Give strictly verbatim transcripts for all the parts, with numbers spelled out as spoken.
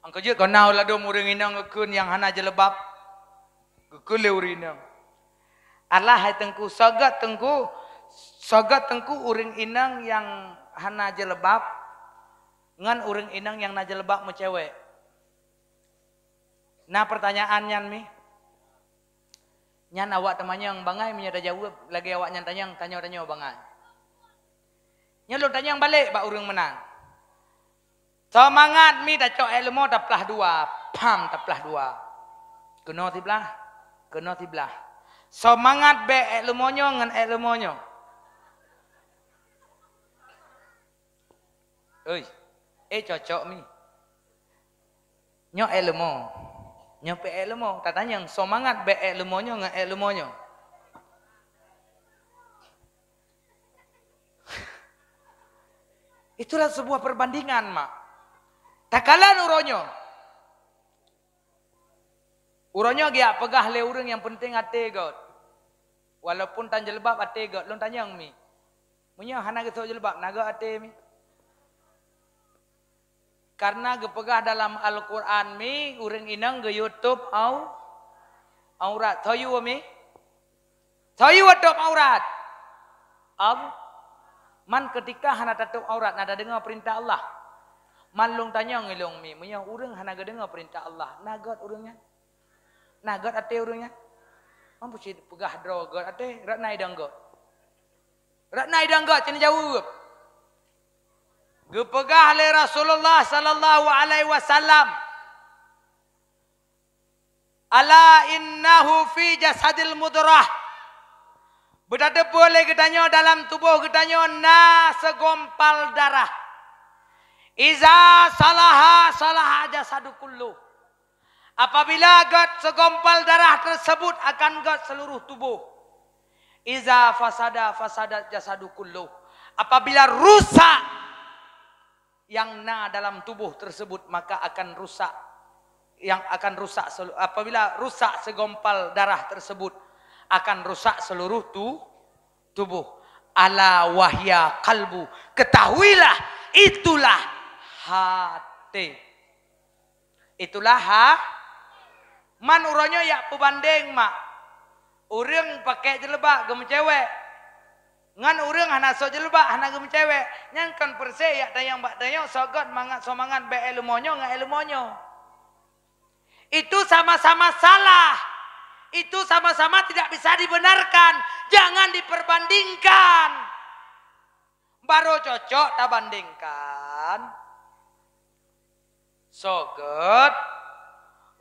Angkajeuet kona ladom ureuëng inong geukheun nyang hana jilbab. Geukheun lé ureuëng inong. Alah hai teungku, soe gét teungku, soe gét teungku ureuëng inong nyang hana jilbab ngon ureuëng inong nyang na jilbab meucewek. Na peurtanyaan nyan mi? Nyan awak teumanyong bangai meunyoe tajaweueb lagée awaknyan tanyong, tanyoe-tanyoe bangai. Nyoe lôn tanyong balek bak ureuëng meunan. Seumangat mi tacok ék leumo taplah dua, pham taplah dua. Keunoe siblah, keunoe siblah. Seumangat bék ék leumo nyoe ngon ék leumo nyoe. Oi, eh cocok mi. Nyoe ék leumo. Nyoe pih ék leumo. Tatanyong seumangat bék ék leumo nyoe ngon ék leumo nyoe. Itulah sebuah perbandingan, mak. Takalon uroe nyoe. Uroe nyoe geujak peugah lé ureuëng nyang peunteng até gét. Walaupun tan jilbab até gét, lôn tanyong mi. Meunyoe hana geusok jilbab, na gét até mi. Karena geupeugah dalam Al-Quran mi, ureuëng inong geuyue tôb au-, aurat. Soe yue mi? Soe yue tôb aurat? Allah. Man keutika hana tatôb aurat, na tadeungoe peurintah Allah? Man lôn tanyong ilong mi, meunyoe ureuëng hana geudeungoe peurintah Allah, na gét ureuëng nyan? Na gét até ureuëng nyan? Man peucit peugah droe gét até, rot na idong gét. Rot na idong gét, cen jaweueb. Geupeugah lé Rasulullah sallallahu alaihi wasallam, "Ala innahu fi jasadil mudghah." Beutateupeue lé geutanyoe dalam tuboh geutanyoe na seugompal darah. Iza salaha, salaha jasadu kulluh. Apabila gét seugompal darah tersebut akan gét seluruh tuboh. Iza fasada, fasadat jasadu kulluh. Apabila rusak yang na dalam tuboh tersebut, maka akan rusak, yang akan rusak selu-, apabila rusak seugompal darah tersebut, akan rusak seluruh tu-, tuboh. Ala wahya qalbu. Ketahuilah, itulah hati. Itulah ha-, man uroe nyoe yak peubandeng mak. Ureuëng pakai jilbab geumeucewek. Ngon ureuëng hana sok jilbab, hana geumeucewek. Nyan kon peureuseh yak tanyong bak tanyong, soe gét mangat, soe mangat bék ék leumo nyoe ngon ék leumo nyoe. Itu sama-sama salah. Itu sama-sama tidak bisa dibenarkan. Jangan diperbandingkan. Barô cocok tabandingkan. Soe gét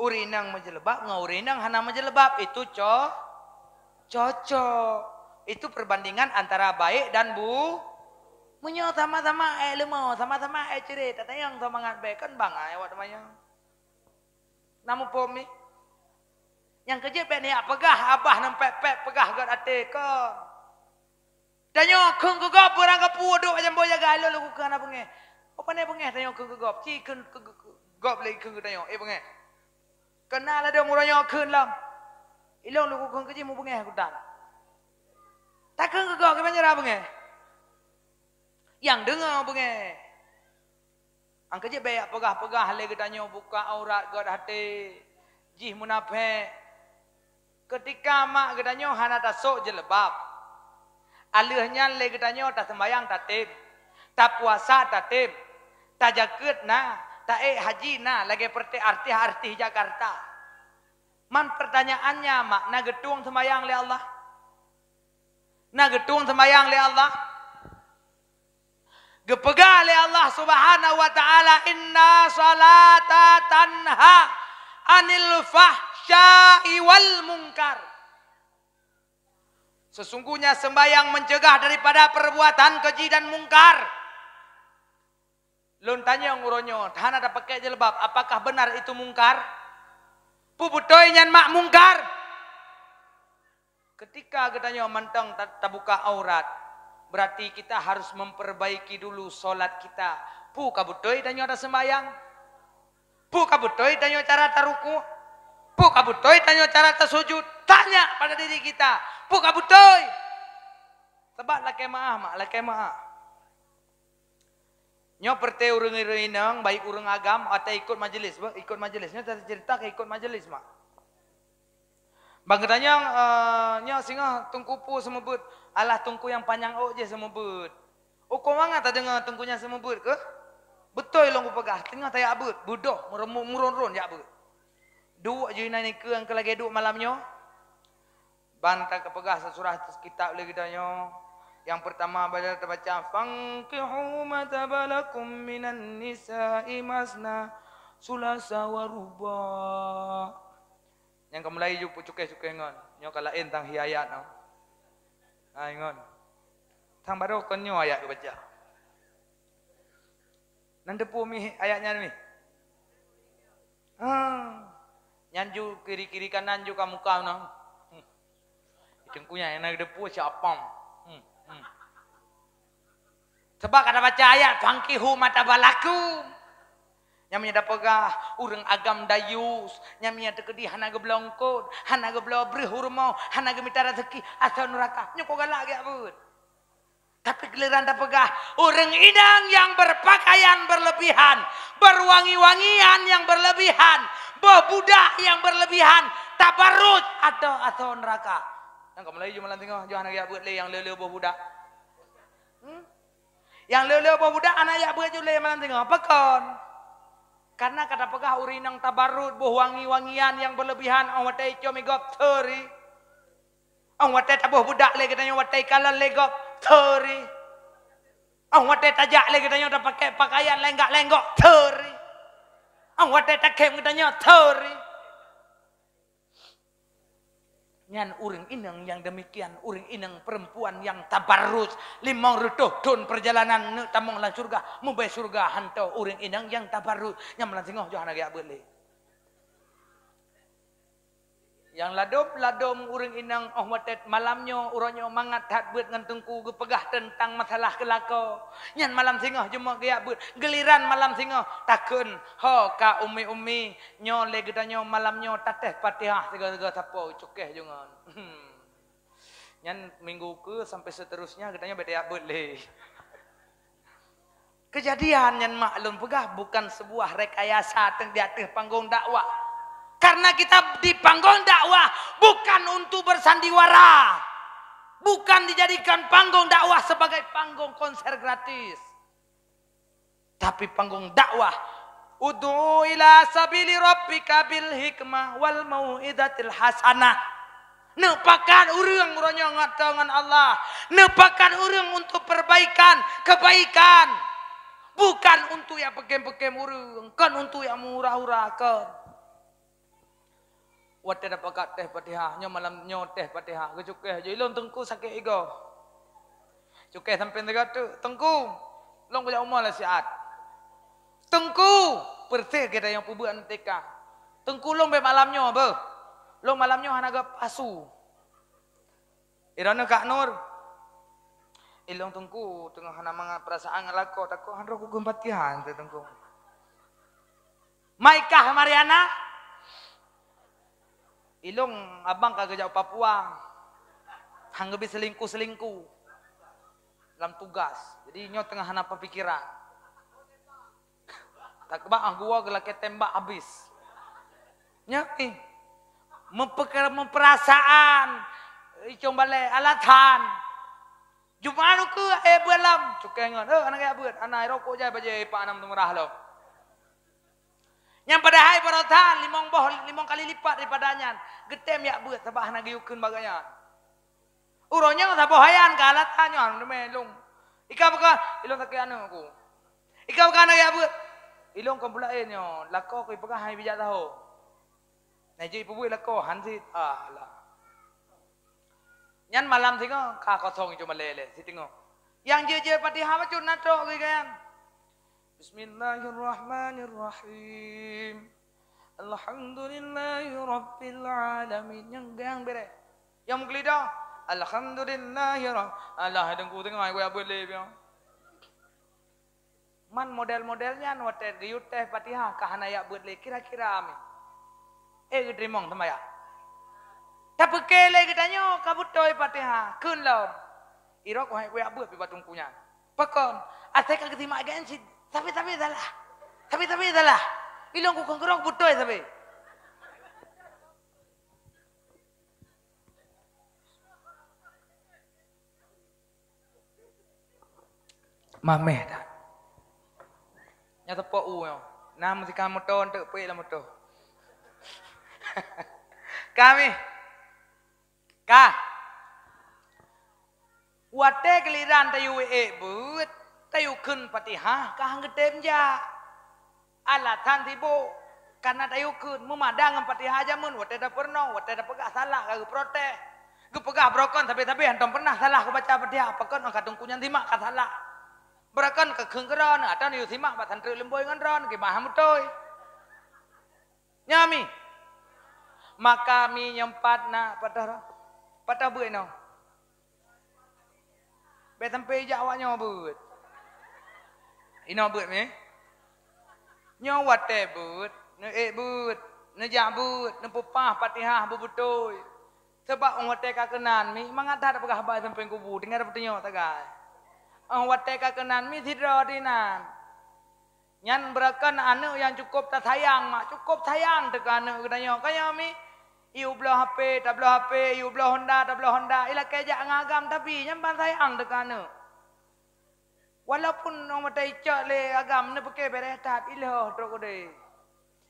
ureuëng inong meujeulbab ngon ureuëng inong hana meujeulbab, itu co-, cocok. Itu perbandingan antara baik dan bu-, meunyoe sama-sama ék leumo, sama-sama ék cirét, tatanyong seumangat bék, kan bangai awak teumanyong. Na muphom mi? Nyang keujeuet bék neujak peugah, abah nan pék-pék peugah gét até kon. Tanyoe kheun keu gob beurangkapeue duek bak jambo jaga, ilôn lôn kheun hana beungéh. Peue pane beungéh tanyoe kheun keu gob? Ci kheun keu, keu, keu gob lé kheun keu tanyoe, eh beungéh. Keunan ladôm uroe nyoe kheun lom. Ilôn lôn kheun keu jih mubeungéh kutan. Takheun keu gob kiban jih beungéh. Nyang deungoe beungéh. Angkeujeuet bék peugah-peugah lé geutanyoe buka aurat gét até jih munafék. Keutika mak geutanyoe hana tasok jeuleubaab, a lheueh nyan lé geutanyoe taseumbayang tatem, tapuasa tatem, tajakeuet na, taék haji na lagée peureté artis-artis Jakarta. Man peurtanyaannya mak, na geutueng seumbayang lé Allah? Na geutueng seumbayang lé Allah? Geupeugah lé Allah Subhanahu wa Ta'ala, "Inna salata tanha anil fahsya'i wal munkar." Sesungguhnya sembahyang mencegah daripada perbuatan keji dan mungkar. Lôn tanyong uroe nyoe, hana tapakai jeuleubaab, apakah benar itu mungkar? Peue beutôi nyan mak mungkar? Keutika geutanyoe mantong ta-, tabuka aurat, berarti kita harus memperbaiki dulu solat kita. Peue ka beutôi tanyoe taseumbayang? Peue ka beutôi tanyoe cara taruku? Peue ka beutôi tanyoe cara tasujud? Tanya pada diri kita, peue ka beutôi? Sabab lakée meuáh mak, lakée meuáh. Nyoe peureuté ureuëng-ureuëng inong, baik ureuëng agam, atau ikot majelis, beuh, ikot majelis. Nyoe teuceurita keu ikot majelis, mak. Bang geutanyong, eh, nyoe singoh teungku peue seumeubeuet, alah teungku nyang panyang ôk jih seumeubeuet. Ukoe mangat tadeungoe teungku nyan seumeubeuet keuh? Beutôi lôn kupeugah, teungoh tajak beuet, beudoh, meureumu-, meuron-ron jak beuet. Duek jih na nikeue nyang keu lagée duek malam nyoe. Ban tapeugah sisurah kitab lé geutanyoe. Nyang peurtama bak tabaca, "Fankihu ma taba lakum minan nisa'i masna, sulasa wa ruba'." Nyang ka mulai ju peucukéh-cukéh ngon. Nyoe ka laén tang hi ayat nyoe. Hai ngon. Tang baroe kon nyoe ayat geubaca. Nan teupeu mi ayat nyan mi? Ha. Nyan ju kiri-kiri kanan ju ka muka na. Hmm. Teungku nyan na geudepu siapam. Hmm. Hmm. Sebab ka tabaca ayat, "Fankihu ma taba lakum." Nyang meunyoe tapeugah ureuëng agam dayus, nyang meunyoe teukeudi hana geubloe eungkot, hana geubloe breueh u rumoh, hana geumita raseuki, asoe nuraka. Nyoe kok galak geujak beuet. Tapi giliran tapeugah, ureuëng inong nyang berpakaian berlebihan, berwangi-wangian nyang berlebihan, boh budak nyang berlebihan, tabarruj atau asoe nuraka. Nyang ka mulai ju malam singoh, ju hana geujak beuet lé nyang le-le boh budak. Hmm? Nyang le-le boh budak hana jak beuet ju lé malam singoh. Pakon? Karena ka tapeugah ureuëng inong tabarruj, boh wangi-wangian nyang berlebihan, 'oh watée icom i gob, sorry. 'Oh watée taboh budak lé geutanyoe, watée ikalon lé gob, sorry. 'Oh watée tajak lé geutanyoe tapakée pakaian lenggak-lenggok, sorry. 'Oh watée takhém geutanyoe, sorry. Nyan ureuëng inong nyang demikian, ureuëng inong perempuan nyang tabarruj, limong reutôh thon perjalanan neuk tamong lam syurga, mubée syurga hanto ureuëng inong nyang tabarruj, nyang malam singoh jih hana geujak beuet lé. Nyang ladôm-ladôm ureuëng inong 'oh watée malam nyoe, uroe nyoe mangat that beuet ngon teungku geupeugah teuntang masalah keu lakoe. Nyan malam singoh jeuet geujak beuet, giliran malam singoh takheun, ho ka umi-umi, nyoe lé geutanyoe malam nyoe tatéh Fatihah sigoe-sigoe sapo cukéh ju ngon. Hmm. Nyan minggu keu sampai seterusnya geutanyoe bék tajak beuet lé. Kejadian nyan mak lôn peugah bukan sebuah rekayasa teuh di ateueh panggong dakwah. Karena kita di panggong dakwah bukan untuk bersandiwara, bukan dijadikan panggong dakwah sebagai panggong konser gratis. Tapi panggong dakwah, "Ud'u ila sabili rabbika bil hikmah wal mau'izatil hasanah." Neupakat ureuëng uroe nyoe ngon Allah. Neupakat ureuëng untuk perbaikan, kebaikan. Bukan untuk nyang peukem-peukem ureuëng, kon untuk nyang murah-urah, kon. Watée tapakat téh Fatihah, nyoe malam nyoe téh Fatihah, geucukéh ju ilôn teungku sakét igoe. Cukéh sampoe sigoe teuk, "Teungku, lôn kujak umoe lé siat." "Teungku," peureuseh geutanyoe peubuet aneuëk T K. "Teungku, lôn bék malam nyoe beuh. Lôn malam nyoe hana geupasu." Iroe nyoe Kak Nur, ilôn teungku teungoh hana mangat peurasaan ngon lakoe, takot han roh kukheun Fatihah teungku. Maikah Mariana, ilôn abang ka geujak u Papua, han geubi selingkuh-selingkuh lam tugas. Jadi nyoe teungoh hana peupikiran. Takubah ah gua geulakée tembak habis. Nyan ih. Meupeukara-, meupeurasaan. Icong balée alatan. Jumah nuku eh beulam. Cukai ngon. Eh, anak ya buet. Anak rokok jai bajai pak anam teumurah lo. Nyang padahai barotan limong boh, limong kali lipat daripada nyan. Getem yak buet sabah hana geuyukeun bagaian. Uroe nyoe saboh hayan ka alatan nyoe, anu teumé lôn. Ika peugah, ilôn sakét aneuk ku. Ika peugah aneuk ya buet. Ilôn kon pula eh nyoe, lakoe ku ipeugah hai bijak tahu. Nah, jeuet ipubuet lakoe, han sit. Alah. Nyan malam singoh, ka kosong cuma lé-lé, siteungoh. Nyang jeuet-jeuet Fatihah bacut na trok geugayan. Bismillahirrahmanirrahim. Alhamdulillahirabbil alamin. Nyang gang bere. Nyang meukeulida. Alhamdulillahirab-, alah, dengku tengah, gue abot lé, piang. Man model-model nyan watée geuyue teh Fatihah ka hana yak beuet lé kira-kira mi. Eh geuteurimong seumayang. Tapeuke lé geutanyoe ka beutôi Fatihah, kheun lom. Irok wahai kuyak beuet pi batungku nyan. Pakon, asai ka geusimak gen cit Sabe-sabe salah. Sabe-sabe salah. Ilong ku keungeurong beutôi sabe. Mameh that. Nya teupok u nyoe. Nah, meusikan moto, eunteuk peuék lam moto. Kami. Ka. Watée giliran tayue ék beuet, tayue kheun Fatihah, ka han geutem jak. Alasan sibok, karena tayue kheun, meumada ngon Fatihah jameun, watée tapeurunoe, watée tapeugah salah, ka geuprotes. Geupeugah beurokon sabe-sabe, hantom pernah salah geubaca Fatihah, pakon ngon ka teungku nyan simak ka salah. Beurokon ka kheun keu droeneuh, atau neuyue simak bak santri leumbôi ngon droeneuh, kiban han beutôi. Nyoe mi. Maka mi nyoe pat na patah, patah beuet inoe. Bék sampai jak awak nyoe beuet. Inoe beuet mi. Nyoe watée beuet, neuék beuet, neujak beuet, neupeupah Fatihah beubeutôi. Sabab óh watée ka keunan mi, mangat that peugah haba sampéng kubu, tinggai tapeutunyok sagai. Óh watée ka keunan mi sidroe dinan. Nyan beurokon aneuëk nyang cukôp tasayang, mak, cukôp sayang teuh keu aneuëk geutanyoe. Ka nyoe mi, iyue bloe H P, tabloe H P, iyue bloe Honda, tabloe Honda, ilakée jak ngon agam, tapi nyan ban sayang teuh keu aneuëk. Walaupun ngon mata icok lé agam, neupeuké béréh that, ilhôh trok udée.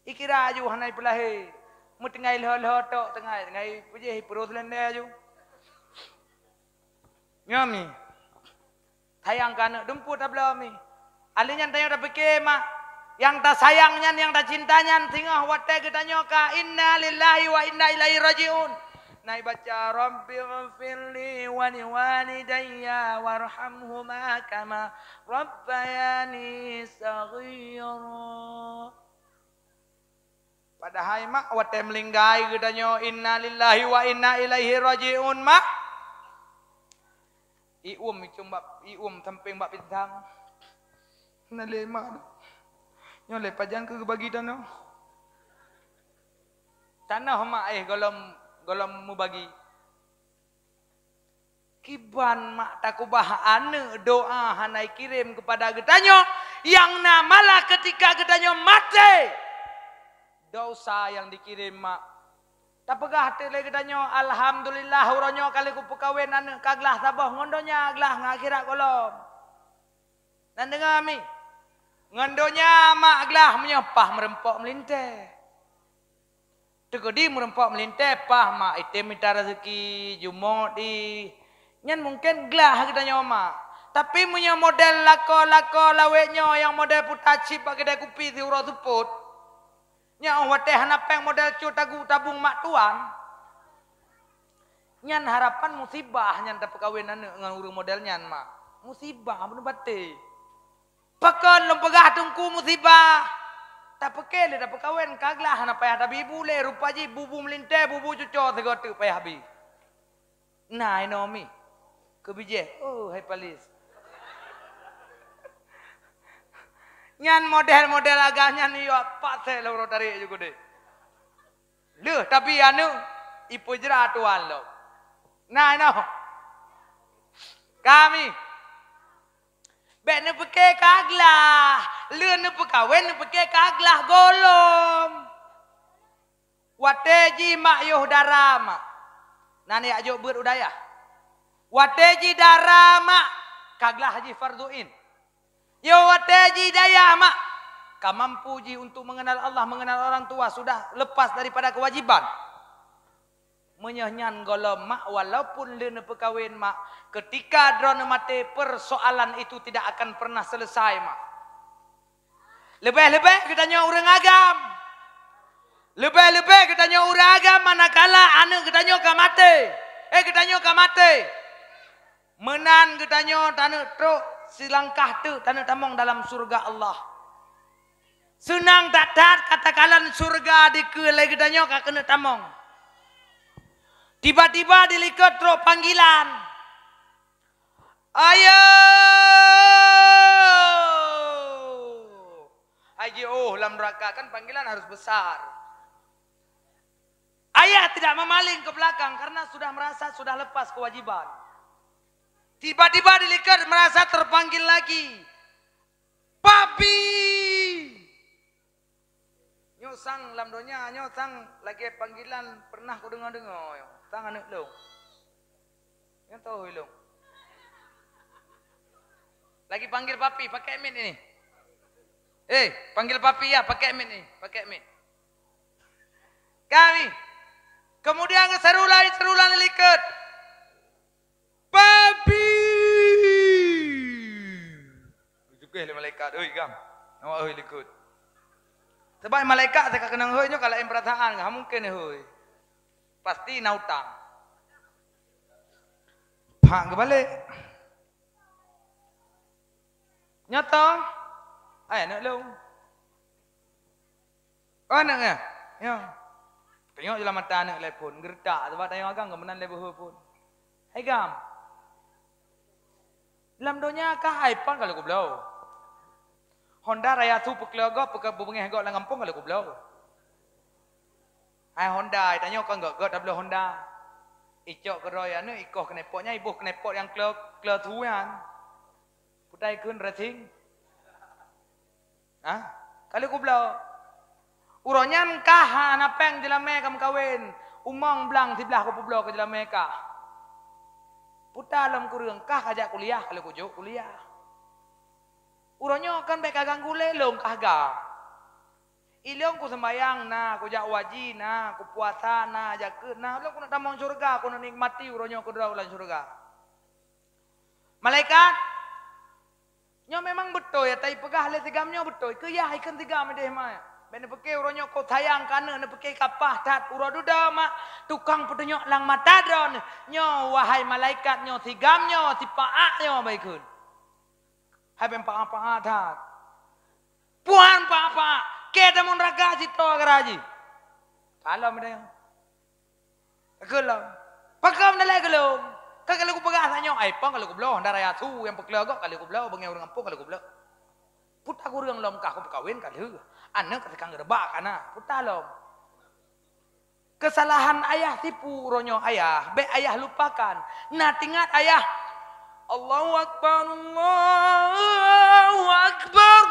Ikira aju hana ipeulahé, meutinggai lhô-lhô tok, tinggai, tinggai peujéh ipeurôh seulendé aju. Nyoe mi. Sayang keu aneuëk dumpeue tabloe mi. Ahli nyan tanyoe tapike mak, nyang tasayang nyan, nyang tacinta nyan, singoh watée geutanyoe ka inna lillahi wa inna ilaihi raji'un. Na ibaca, "Rabbighfirli wa liwalidayya warhamhuma kama rabbayani shaghira." Padahai mak watée meulinggai geutanyoe inna lillahi wa inna ilaihi raji'un mak. Ium icong bak ium sampéng bak pintang. Na lé mak. Nyoe lé pajan keu geubagi tanoh. Tanoh mak éh golom golom meubagi. Kiban mak takubah aneuëk doa hana ikirém keupada geutanyoe nyang na malah keutika geutanyoe maté. Dosa nyang dikirém mak. Tapeugah teuk lé geutanyoe, "Alhamdulillah, uroe nyoe ka lheueh kupeukawen aneuëk ka glah saboh ngon donya glah ngon akhirat gohlom." Nan deungoe mi, ngon donya mak glah meunyoe pah meureumpok meulintée. Teukeudi meureumpok meulintée pah mak item mita raseuki, jumôt di. Nyan mungken glah geutanyoe mak. Tapi meunyoe model lakoe-lakoe lawét nyoe nyang model puta chip bak keudée kupi siuroe seupôt, nyang watée hana péng model cut tagu tabong mak tuan, nyan harapan musibah nyan tapeukawen aneuëk ngon ureuëng model nyan mak. Musibah beuneubaté. Pakon lôn peugah teungku musibah? Tapeuke lé tapeukawen ka glah hana payah tabi bu lé rupa jih bubu meulintée bubu cuco sigoe teuk payah bi. Na inoe mi. Keubijéh, oh hai palis. Nyan model-model agam nyan yo paséh lôn uroe tarék ju keudeh. Lheueh tabi aneuëk ipeujra tuan lom. Na inoe. Kami Bék neupeuke ka glah, lheueh neupeukawen neupeuke ka glah gohlom. Watée jih mak yoh dara mak, nan jak jok beuet u dayah. Watée jih dara mak, ka glah jih fardhu ain. Yoh watée jih dayah mak, ka mampu jih untuk mengenal Allah, mengenal orang tua, sudah lepas daripada kewajiban. Meunyoe nyan gohlom mak, walaupun lheueh neupeukawen mak, keutika droeneuh maté, persoalan itu tidak akan pernah selesai mak. Leubeh-leubeh geutanyoe ureuëng agam. Leubeh-leubeh geutanyoe ureuëng agam manakala aneuëk geutanyoe ka maté. Eh, geutanyoe ka maté. Meunan geutanyoe taneuk trok silangkah teuk taneuk tamong dalam syurga Allah. Seunang that-that katakalon syurga dikeue lé geutanyoe ka keuneuk tamong. Tiba-tiba dilikot trok panggilan. Ayo! Hai jiôh lam neuraka, kan panggilan harus besar. Ayah tidak memaling ke belakang karena sudah merasa sudah lepas kewajiban. Tiba-tiba dilikot merasa terpanggil lagi. Papi! Nyoe sang lam donya, nyoe sang lagée panggilan pernah kudeungoe-deungoe, sang aneuëk lôn. Nyoe toh ilong. Lagi panggil papi, pakai mic ini. Eh, panggil papi ya, pakai mic ini, pakai mic. Kami. Kemudian ke seru lain, seru lain likot. Papi. Jugeh lé malaikat, "Oi, gam. Nama oi likot?" Sebab malaikat teuka keunong hoi nyoe ka laén peurasaan, ha mungken hoi. Pasti na utang. Pak geubalek. Nyata. Ai, aneuk lôn. Oh, aneuk nyan. Ya. Tengok je lam mata aneuk lé phon. Geuretak sebab tayong agam geuh meunan lé beuhe phon. Hai gam. Lam donya kah hai pang ka lheueh kubloe. Honda raya su peukleu gob, peuke-, beungéh gob lam gampông ka lheueh kubloe. Hai Honda, tanyoe kon göt-göt tabloe Honda. Icok keudroe aneuk ikoh keuneupot nyan, iboh keuneupot nyang kleu, kleu su nyan. Putai kheun racing. Ha? Ka lheueh kubloe. Uroe nyan kah hana péng jeulamé ka meukawen. Umong blang siblaih kupeubloe keu jeulamé kah. Puta lom kureueng, kah ka jak kuliah, ka lheueh kujok kuliah. Uroe nyoe kan bék ka ganggu lé lôn kah gam. Ilôn kuseumbayang na, kujak waji na, kupuasa na, jakeuet na, lôn keuneuk tamong syeuruga, keuneuk nikmati uroe nyoe keudroe lam syeuruga. Malaikat, nyoe memang beutôi, ya, tai peugah lé sigam nyoe beutôi. Keu yah ikheun sigam ideh mai. Bék neupeuke uroe nyoe kok sayang keu aneuk, neupeuke kapah that uroe dudoe mak tukang peutunyok lam mata droeneuh. Nyoe, wahai malaikat, nyoe sigam nyoe, sipaak nyoe baikheun. Hai ben paak-paak that. Puhan paak-paak, ke tamong raka sitoe geura jih. Kalom deh. Keulom. Pakon dalai keulom. Ka kali kupeugah tanyoe, ai pang kali kubloe, honda raya su nyang peukleu gob kali kubloe, beungéh ureuëng gampông kali kubloe. Puta kureueng lom kah kupeukawen ka lheueh. Aneuk ka teukang geureubak kana. Puta lom. Kesalahan ayah tipu uroe nyoe ayah, bék ayah lupakan. Na teuingat ayah. Allahu Akbar, Allahu Akbar.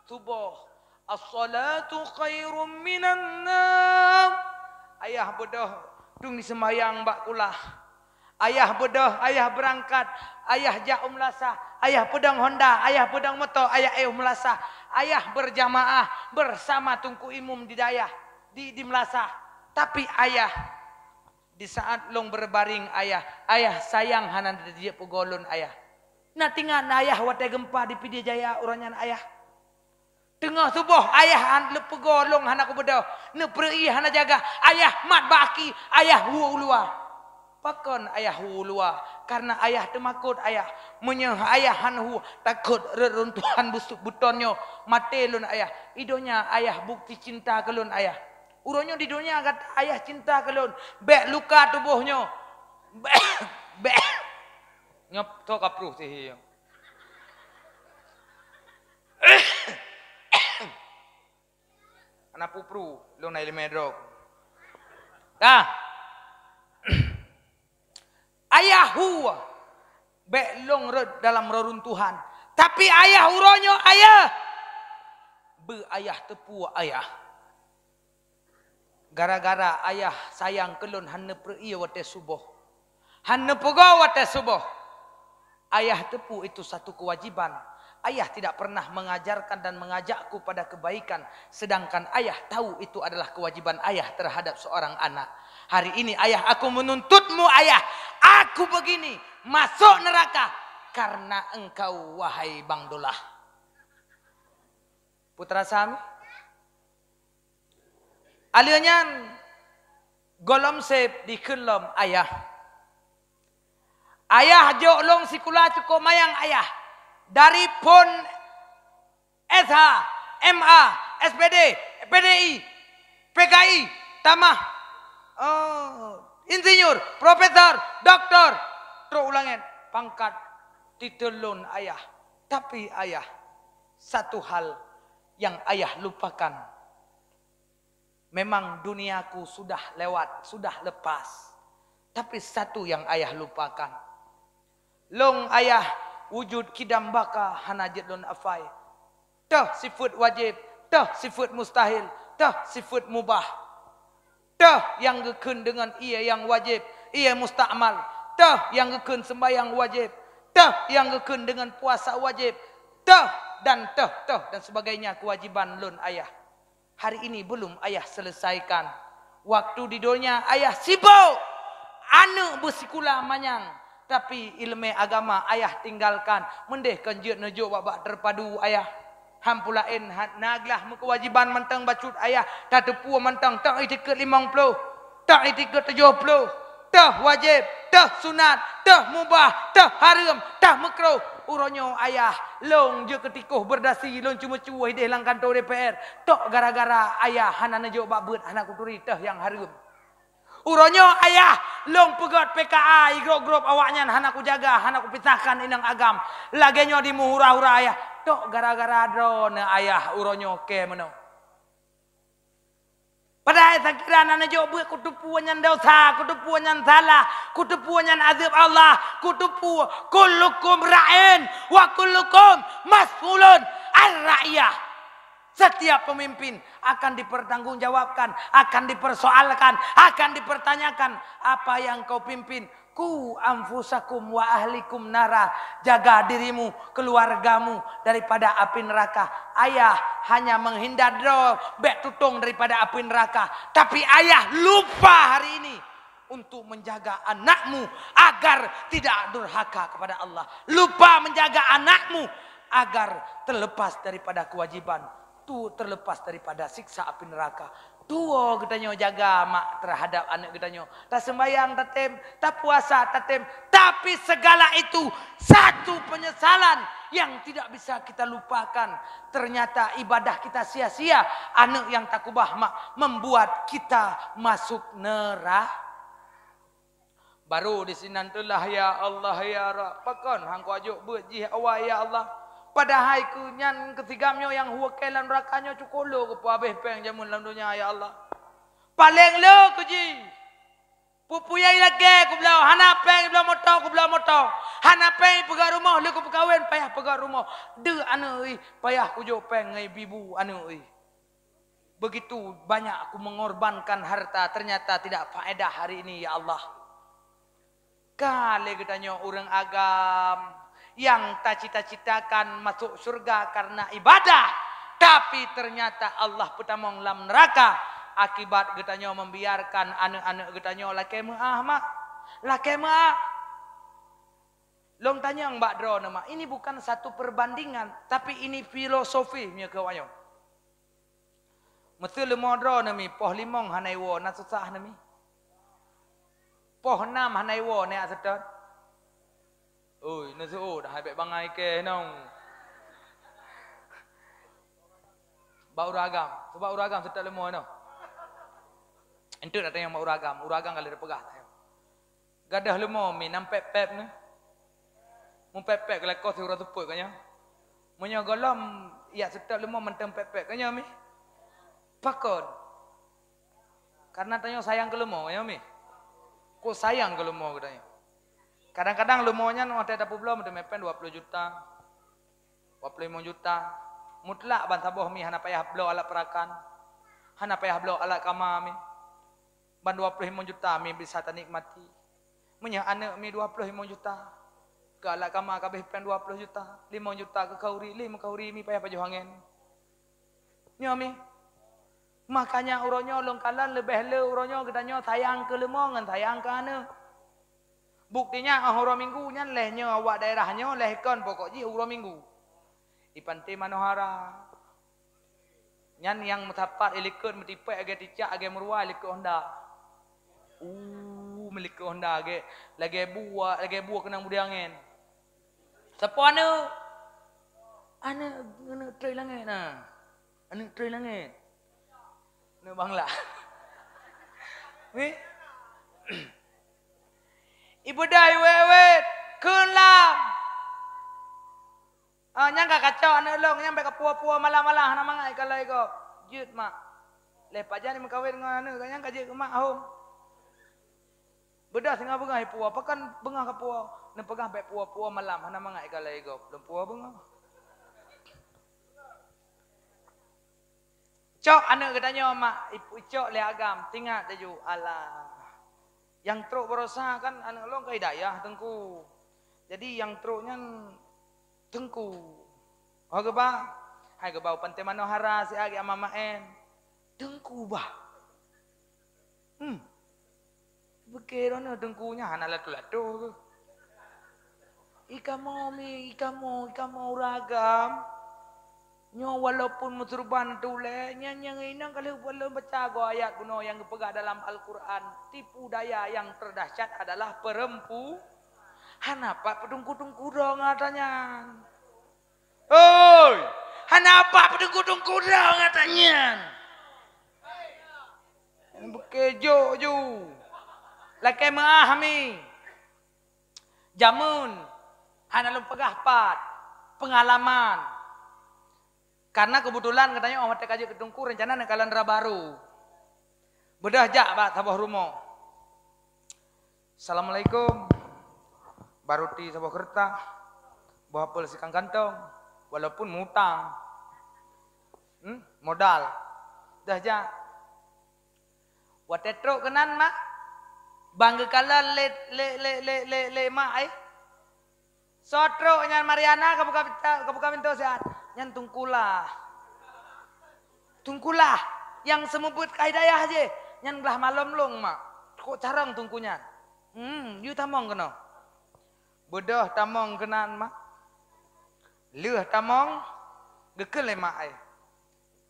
Suboh. As-salatu khairum minan naum. Ayah beudôh, dong seumayang bak kulah. Ayah beudôh, ayah beurangkat, ayah jak u meulasah, ayah peudong honda, ayah peudong moto, ayah éh u meulasah, ayah berjamaah bersama teungku imum di dayah, di, di meulasah. Tapi ayah, di saat lôn berbaring ayah, ayah sayang hana jeuet peugoe lôn ayah. Na teuingat na ayah watée geumpa di Pidie Jaya uroe nyan ayah. Teungoh suboh ayah han-, leupeugoe lôn hana kubeudôh, neupeureu'i hana jaga, ayah mat bak aki, ayah hu u luwa. Pakon ayah hu u luwa? Karena ayah teumakot ayah. Meunyoe ayah han hu, takot rot runtuhan beusut beuton nyoe, maté lôn ayah. I donya ayah bukti cinta keu lôn ayah. Uroe nyoe di donya gata ayah cinta keu lôn, bék luka tuboh nyoe. Bék, bék. Nyoe toh ka pruh sihi. Hana pupru, lôn na iéleumé droe. Dah. Ayah hu, bék lôn rot dalam reruntuhan. Tapi ayah uroe nyoe ayah. Beu ayah teupeu ayah. Gara-gara ayah sayang keu lôn han neupeureu'i watée suboh. Han neupeugoe watée suboh. Ayah teupeu itu satu kewajiban. Ayah tidak pernah mengajarkan dan mengajakku pada kebaikan, sedangkan ayah tahu itu adalah kewajiban ayah terhadap seorang anak. Hari ini ayah aku menuntutmu ayah. Aku begini, masuk neraka karena engkau wahai Bang Dolah. Putra Sami. Aleuh nyan gohlom seb dikheun lom ayah. Ayah jok lôn sikula cukôp manyang ayah. Dari phon S H, M A, S P D, P D I, P K I, tamah, oh, insinyur, profesor, doktor, trok u langét, pangkat, titel lôn ayah. Tapi ayah, satu hal yang ayah lupakan. Memang duniaku sudah lewat, sudah lepas. Tapi satu yang ayah lupakan. Lôn ayah wujud kidam baka hana jeuet lôn afai. Teuh sifeuet wajéb, teuh sifeuet mustahil, teuh sifeuet mubah. Teuh nyang geukheun deungon ié nyang wajéb, ié mustakmal. Teuh nyang geukheun seumbahyang wajéb, teuh nyang geukheun deungon puasa wajéb, teuh dan teuh, teuh dan sebagainya kewajiban lôn ayah. Hari ini belum ayah selesaikan. Waktu di donya ayah sibok, aneuk beusikula manyang, tapi ileumé agama ayah tinggalkan. Meudeh kon jeuet neujok bak-bak teupadu ayah. Han peulaén, ha-, na glah meukewajiban mantong bacut ayah, tateupeue mantong, teuh itikeuet limong ploh, teuh itikeuet tujoh ploh, teuh wajéb, teuh sunat, teuh mubah, teuh hareuem, teuh meukruh. Uroe nyoe ayah, lôn jeuet keu tikôh beurdasi, lôn ceumeucue idéh lam kantô D P R. Tok gara-gara ayah hana neujok bak beuet, hana kuturi teuh nyang hareuem. Uroe nyoe ayah, lôn peugét P K A, i grôp-grôp awaknyan hana kujaga, hana kupisahkan inong agam. Lagée nyoe dimeuhura-hura ayah. Tok gara-gara droeneuh ayah uroe nyoe kée meunoe. Padahai sakira na neujok beuet, kuteupeue nyan desya, kuteupeue nyan salah, kuteupeue nyan azeueb Allah, kuteupeue kullukum ra'in wa kullukum mas'ulun an ra'iyah. Setiap pemimpin akan dipertanggungjawabkan, akan dipersoalkan, akan dipertanyakan apa yang kau pimpin. Ku anfusakum wa ahlikum nara, jaga dirimu, keluargamu daripada api neraka. Ayah hanya menghindar droe bék tutong daripada api neraka. Tapi ayah lupa hari ini untuk menjaga anakmu agar tidak durhaka kepada Allah. Lupa menjaga anakmu agar terlepas daripada kewajiban, tu terlepas daripada siksa api neraka. Tuwoe geutanyoe jaga mak terhadap aneuk geutanyoe. Taseumbayang tatem, tapuasa tatem, tapi segala itu satu penyesalan yang tidak bisa kita lupakan. Ternyata ibadah kita sia-sia, aneuk nyang takubah mak membuat kita masuk nera-, Baru disinan teulah, "Ya Allah, ya Rabb, pakon han kujok beuet jih awai, ya Allah? Padahai keu nyan keu si agam nyoe nyang hue kée lam neuraka nyoe cukôp lôn geupeuhabéh péng jameun lam donya, ya Allah. Paleng lôn keu jih. Peue-peue nyang ilakée kubloe, hana péng ibloe moto, kubloe moto. Hana péng ipeugét rumoh, lheueh kupeukawén payah peugét rumoh. Deuk aneuk ih, payah kujok péng ngon ibu aneuk ih." Begitu banyak aku mengorbankan harta, ternyata tidak faedah hari ini, ya Allah. Ka lé geutanyoe ureuëng agam nyang tacita-citakan masuk syurga karena ibadah, tapi ternyata Allah peutamong lam neraka akibat geutanyoe membiarkan aneuk-aneuk geutanyoe lakée meuáh, mak. Lakée meuáh. Lôn tanyong bak droeneuh, mak. Ini bukan satu perbandingan, tapi ini filosofi, meunyoe keu awaknyoe. Meuseu leumo droeneuh mi, poh limong hana iwoe, na susah neuh mi? Poh nam hana iwoe, na seutôt? Oi, neuseuôt dah, bék bangai kée nong. Bak ureuëng agam, sebab ureuëng agam seutôt leumo noh. Enteuk datang nyang bak ureuëng agam, ureuëng agam ka lheueh peugah tanyong. Gadôh leumo mi nam pép-pép neuh. Meupép-pép keu lakoe siuroe seupôt ka nyoe. Meunyoe gohlom yak seutôt leumo mantong pép-pép ka nyoe mi. Pakon? Karena tanyoe sayang keu leumo ka nyoe mi. Kok sayang keu leumo geutanyoe? Kadang-kadang leumo nyan watée tapeubloe meuteumé péng dua ploh juta, dua ploh limong juta. Mutlak ban saboh mi hana payah bloe alat peurakan, hana payah bloe alat kama mi. Ban dua ploh limong juta mi bisa tanikmati. Meunyoe aneuk mi dua ploh limong juta, keu alat kama ka abéh péng dua ploh juta, limong juta keu khauri, lhée meukauri mi payah pajoh angén. Nyoe mi. Makanya uroe nyoe lôn kalon leubeh le uroe nyoe geutanyoe sayang keu leumo ngon sayang keu aneuk. Buktinya óh uroe Minggu nyan lhée nyoe awak daerah nyoe lhée kon pokok jih uroe Minggu. Di Pantai Manohara. Nyan nyang meusapat ilikot meutipék lagée ticak lagée meuruwa ilikot honda. Uh, meulikot honda lagée, lagée buah, lagée buah keunong budé angén. Sapeue aneuk? Aneuk, aneuk trei langét na. Aneuk trei langét. Aneuk bangla. Weh. Ibeudôh iwét-wét kheun lam. Ah, nyang ka kacok aneuk lôn, nyang bék kapuwoe-puwoe malam-malam hana mangat ikalon gob. Jeuet mak. Lheueh pajan meukawen ngon aneuk, nyang ka jeuet keu mak hom. Beudôh singoh beungoh ipuwoe, pakon beungoh kapuwoe? Neupeugah bék puwoe-puwoe malam, hana mangat ikalon gob. Lôn puwoe beungoh. Cok aneuk geutanyoe mak, ip-, icok lé agam, tingat laju, alah. Nyang trok baroesa kan aneuk lôn ka hidayah teungku. Jadi nyang trok nyan teungku. Oh geuba, hai geuba u Pantai Manohara siat geujak maén. Teungku bah. Hmm. Pike droeneuh teungku nyan hana lato-lato keuh. Ikamoe mi, ikamoe, ikamoe ureueng agam. Nyoe walaupun meusurban tulée, nyan nyang inong ka lheueh lôn baca goe ayat bunoe nyang geupeugah dalam Al-Qur'an, tipu daya yang terdahsyat adalah perempu-, hana pat peuteungku-teungku droe gata nyan. Oi, hana pat peuteungku-teungku droe gata nyan. Beukejok ju. Lakée meuáh mi. Jameun, hana lôn peugah pat, peungalaman. Karena keubeutulan geutanyoe óh watée ka jeuet keu teungku, rencana neukalon dara barô. Beudôh jak bak saboh rumoh. "Assalamualaikum." Barô ti saboh keureutah, boh apel sikang kantong, walaupun mutang. Hmm, modal. Dôh jak. Watée trok keunan mak, ban geukalon lé, lé, lé, lé, lé, lé mak ai. Soe trok nyan Mariana ka buka pinta-, ka buka pintoe siat. Nyan Teungku Lah. Teungku Lah nyang seumeubeuet ka hidayah jih. Nyan glah malom lôn mak. Kok carông teungku nyan. Hmm, yue tamong keunoe. Beudôh tamong keunan mak. Lheueh tamong, geukheun lé mak ai.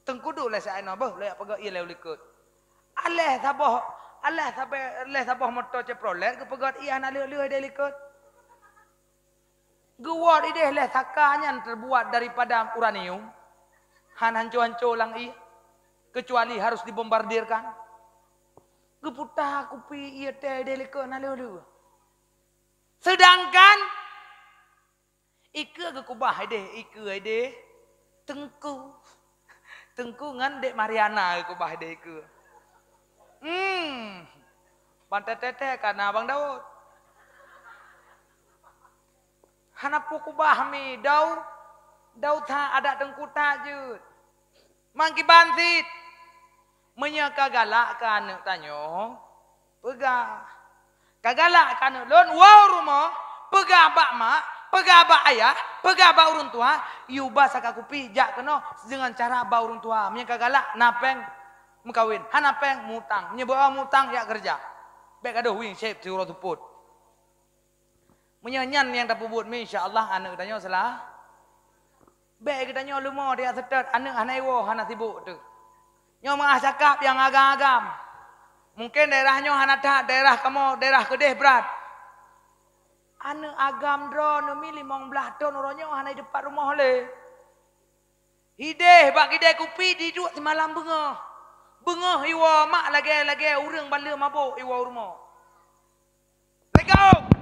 Teungku duek lé si Ainoe, "Beuh, lôn jak peugöt ie lé u likot." Aléh saboh, aléh sabe-, aléh saboh moto Chevrolet geupeugöt ie hana lheueh-lheueh idéh likot. Geuwot idéh lé saka nyan terbuat daripada uranium, han hanco-hanco lam ie, kecuali harus dibombardirkan. Geuputa kupi ie teh idéh likot hana lheueh-lheueh. Sedangkan Ikeue geukubah idéh, ikeue idéh, Teungku. Teungku ngon Dek Mariana geukubah idéh ikeue. Hmm. Ban teutek-teutek ka na Abang Daud. Hana peue kubah mi, dau, dau that adat Teungku that jeuet. Mangkiban cit, meunyoe ka galak keu aneuk tanyoe, peugah. Ka galak keu aneuk lôn, woe u rumoh, peugah bak mak, peugah bak ayah, peugah bak ureueng tuha, yue ba saka kupi jak keunoe deungon cara bak ureueng tuha. Meunyoe ka galak, na péng meukawen, hana péng mutang. Meunyoe beu mutang, jak keureuja. Bék gadôh wieng sép siuroe seupôt. Meunyoe nyan nyang tapeubuet mi, insya Allah aneuk geutanyoe seulah. Bék geutanyoe leumo tajak seutôt, aneuk hana iwoe, hana sibuk teuh. Nyoe meuah cakap nyang agam-agam. Mungken daerah nyoe hana that, daerah kamoe, daerah keudeh brat. Aneuk agam droeneuh mi limong blaih thon uroe nyoe hana iteupat rumoh lé. Hideh bak kidai kupi diduek simalam beungoh. Beungoh iwoe mak lagée-lagée ureueng baleuem mabök iwoe u rumoh. "Assalamualaikum!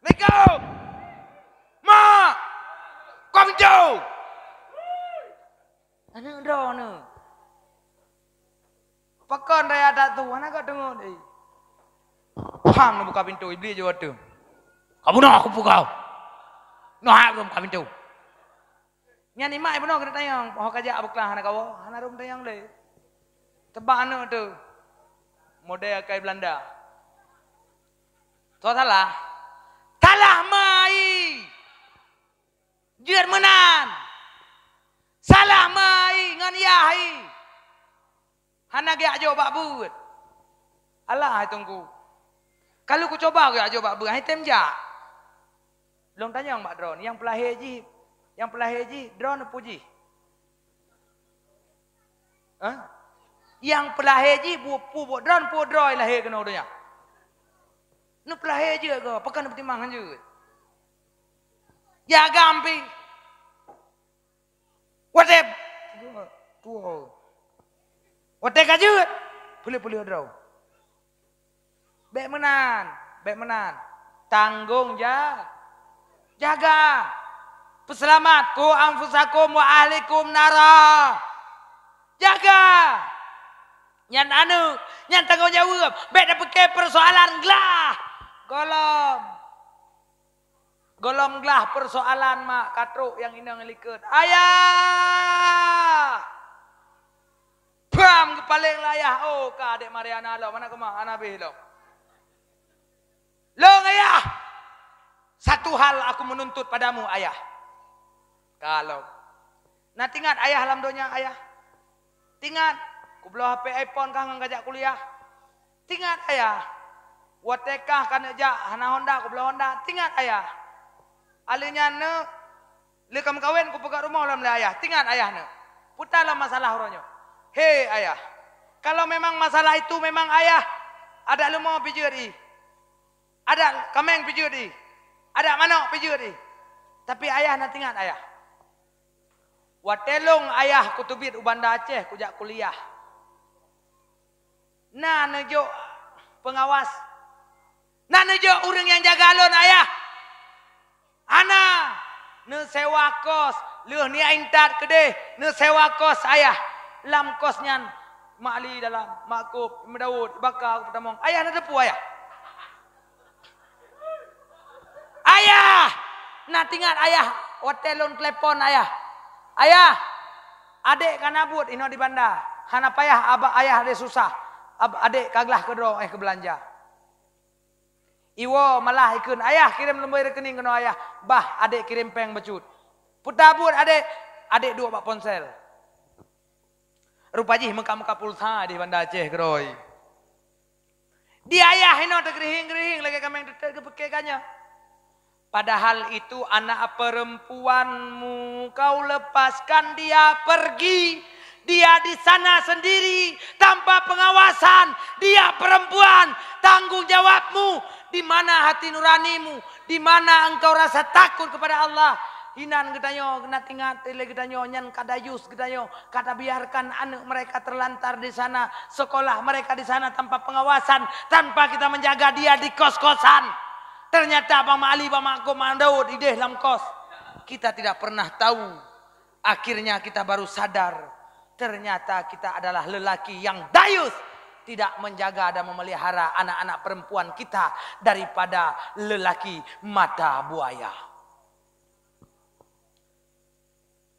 Assalamualaikum! Mak! Buka pintu!" Aneuk droeneuh. Pakon raya that tu, hana ka deungoe deh. Pham neubuka pintu, Iblih jaweueb teuh. "Kamoe na kupeugah. Noh hai buka pintu." Nyan imak bunoe keuneuk tanyong, ho ka jak beuklah hana kawoe, hana rhom tanyong lé. Teuba aneuk teuh. Model akai Beulanda. Soe salah? Salah mai. Jeuet meunan. Salah mai ngon yah hai. Hana geujak jok bak beuet. Alah hai Teungku. Ka lheueh kucuba geujak jok bak beuet, han item jak. Lôn tanyong bak droeneuh, nyang peulahé jih, nyang peulahé jih droeneuh peue jih? Hah? Nyang peulahé jih peue, peue buet droeneuh, peue droe lahé keunoe donya? Neupeulahé jeuet goe, pakon neupeutimang han jeuet? Ya agam pih. Watée, tuwoe. Watée ka jeuet, peuleueh-peuleueh droe. Bék meunan, bék meunan. Tanggong ja-, jaga. Peuseulamat, "Qu anfusakum wa ahlikum nara." Jaga. Nyan aneuk, nyan tanggong jaweueb. Bék tapike peusoalan glah. Gohlom. Gohlom glah peusoalan mak ka trok nyang inong likot. "Ayah! Paleng lah ayah, oh ka adek Mariana lom, mana keumah, hana beh lom. Long ayah, satu hal aku menuntut padamu ayah. Ka lom. Na tingat ayah lam donya ayah? Tingat, kubloe H P iPhone kah ngon kajak kuliah? Tingat ayah, watée kah kaneuk jak hana Honda, kubloe Honda. Tingat ayah, aleuh nyan neuk lé ka meukawen kupeugah rumoh lom lé ayah. Tingat ayah neuk, puta lom masalah uroe nyoe. He ayah, kalau memang masalah itu memang ayah, adak leumo pijeuet ih, adak kameng pijeuet ih, adak manok pijeuet ih. Tapi ayah na tingat ayah. Watée long ayah kuteubiet u Banda Aceh kujak kuliah. Na neujok pengawas. Na neujok ureuëng nyang jaga lôn ayah. Hana, neusewa kos, lheueh niat intat keudeh, neusewa kos ayah. Lam kos nyan, Mak Ali dalam, Mak Kop, Mak Daud, Baka, Mak Tamong. Ayah na teupeu ayah. Ayah! Na tingat ayah, watée lôn telepon ayah. Ayah, adek ka na buet inoe di Banda. Hana payah abak ayah lé susah. Ab-, adek ka glah keudroe eh keu beulanja. Iwoe malah ikheun, "Ayah, kirém lumbôi rekening keunoe ayah." Bah, adek kirém péng bacut. Peue tabuet adek? Adek duek bak ponsel. Rupa jih meuka-meuka pulsa di Banda Aceh keudroe. Di ayah inoe teugeurihing-geurihing lagée kameng teutet geupeuke ganya. Padahal itu anak perempuanmu kau lepaskan dia pergi. Dia di sana sendiri, tanpa pengawasan. Dia perempuan, tanggung jawabmu. Di mana hati nuranimu? Di mana engkau rasa takut kepada Allah? Inan geutanyoe, na tingat lé geutanyoe nyan ka dayus geutanyoe, ka tabiarkan aneuk mereka terlantar di sana, sekolah mereka di sana tanpa pengawasan, tanpa kita menjaga dia di kos-kosan. Ternyata Bang Mak Ali, Bang Mak Kop, Mak Daud ideh lam kos. Kita tidak pernah tahu. Akhirnya kita baru sadar, ternyata kita adalah lelaki yang dayus, tidak menjaga dan memelihara anak-anak perempuan kita daripada lelaki mata buaya.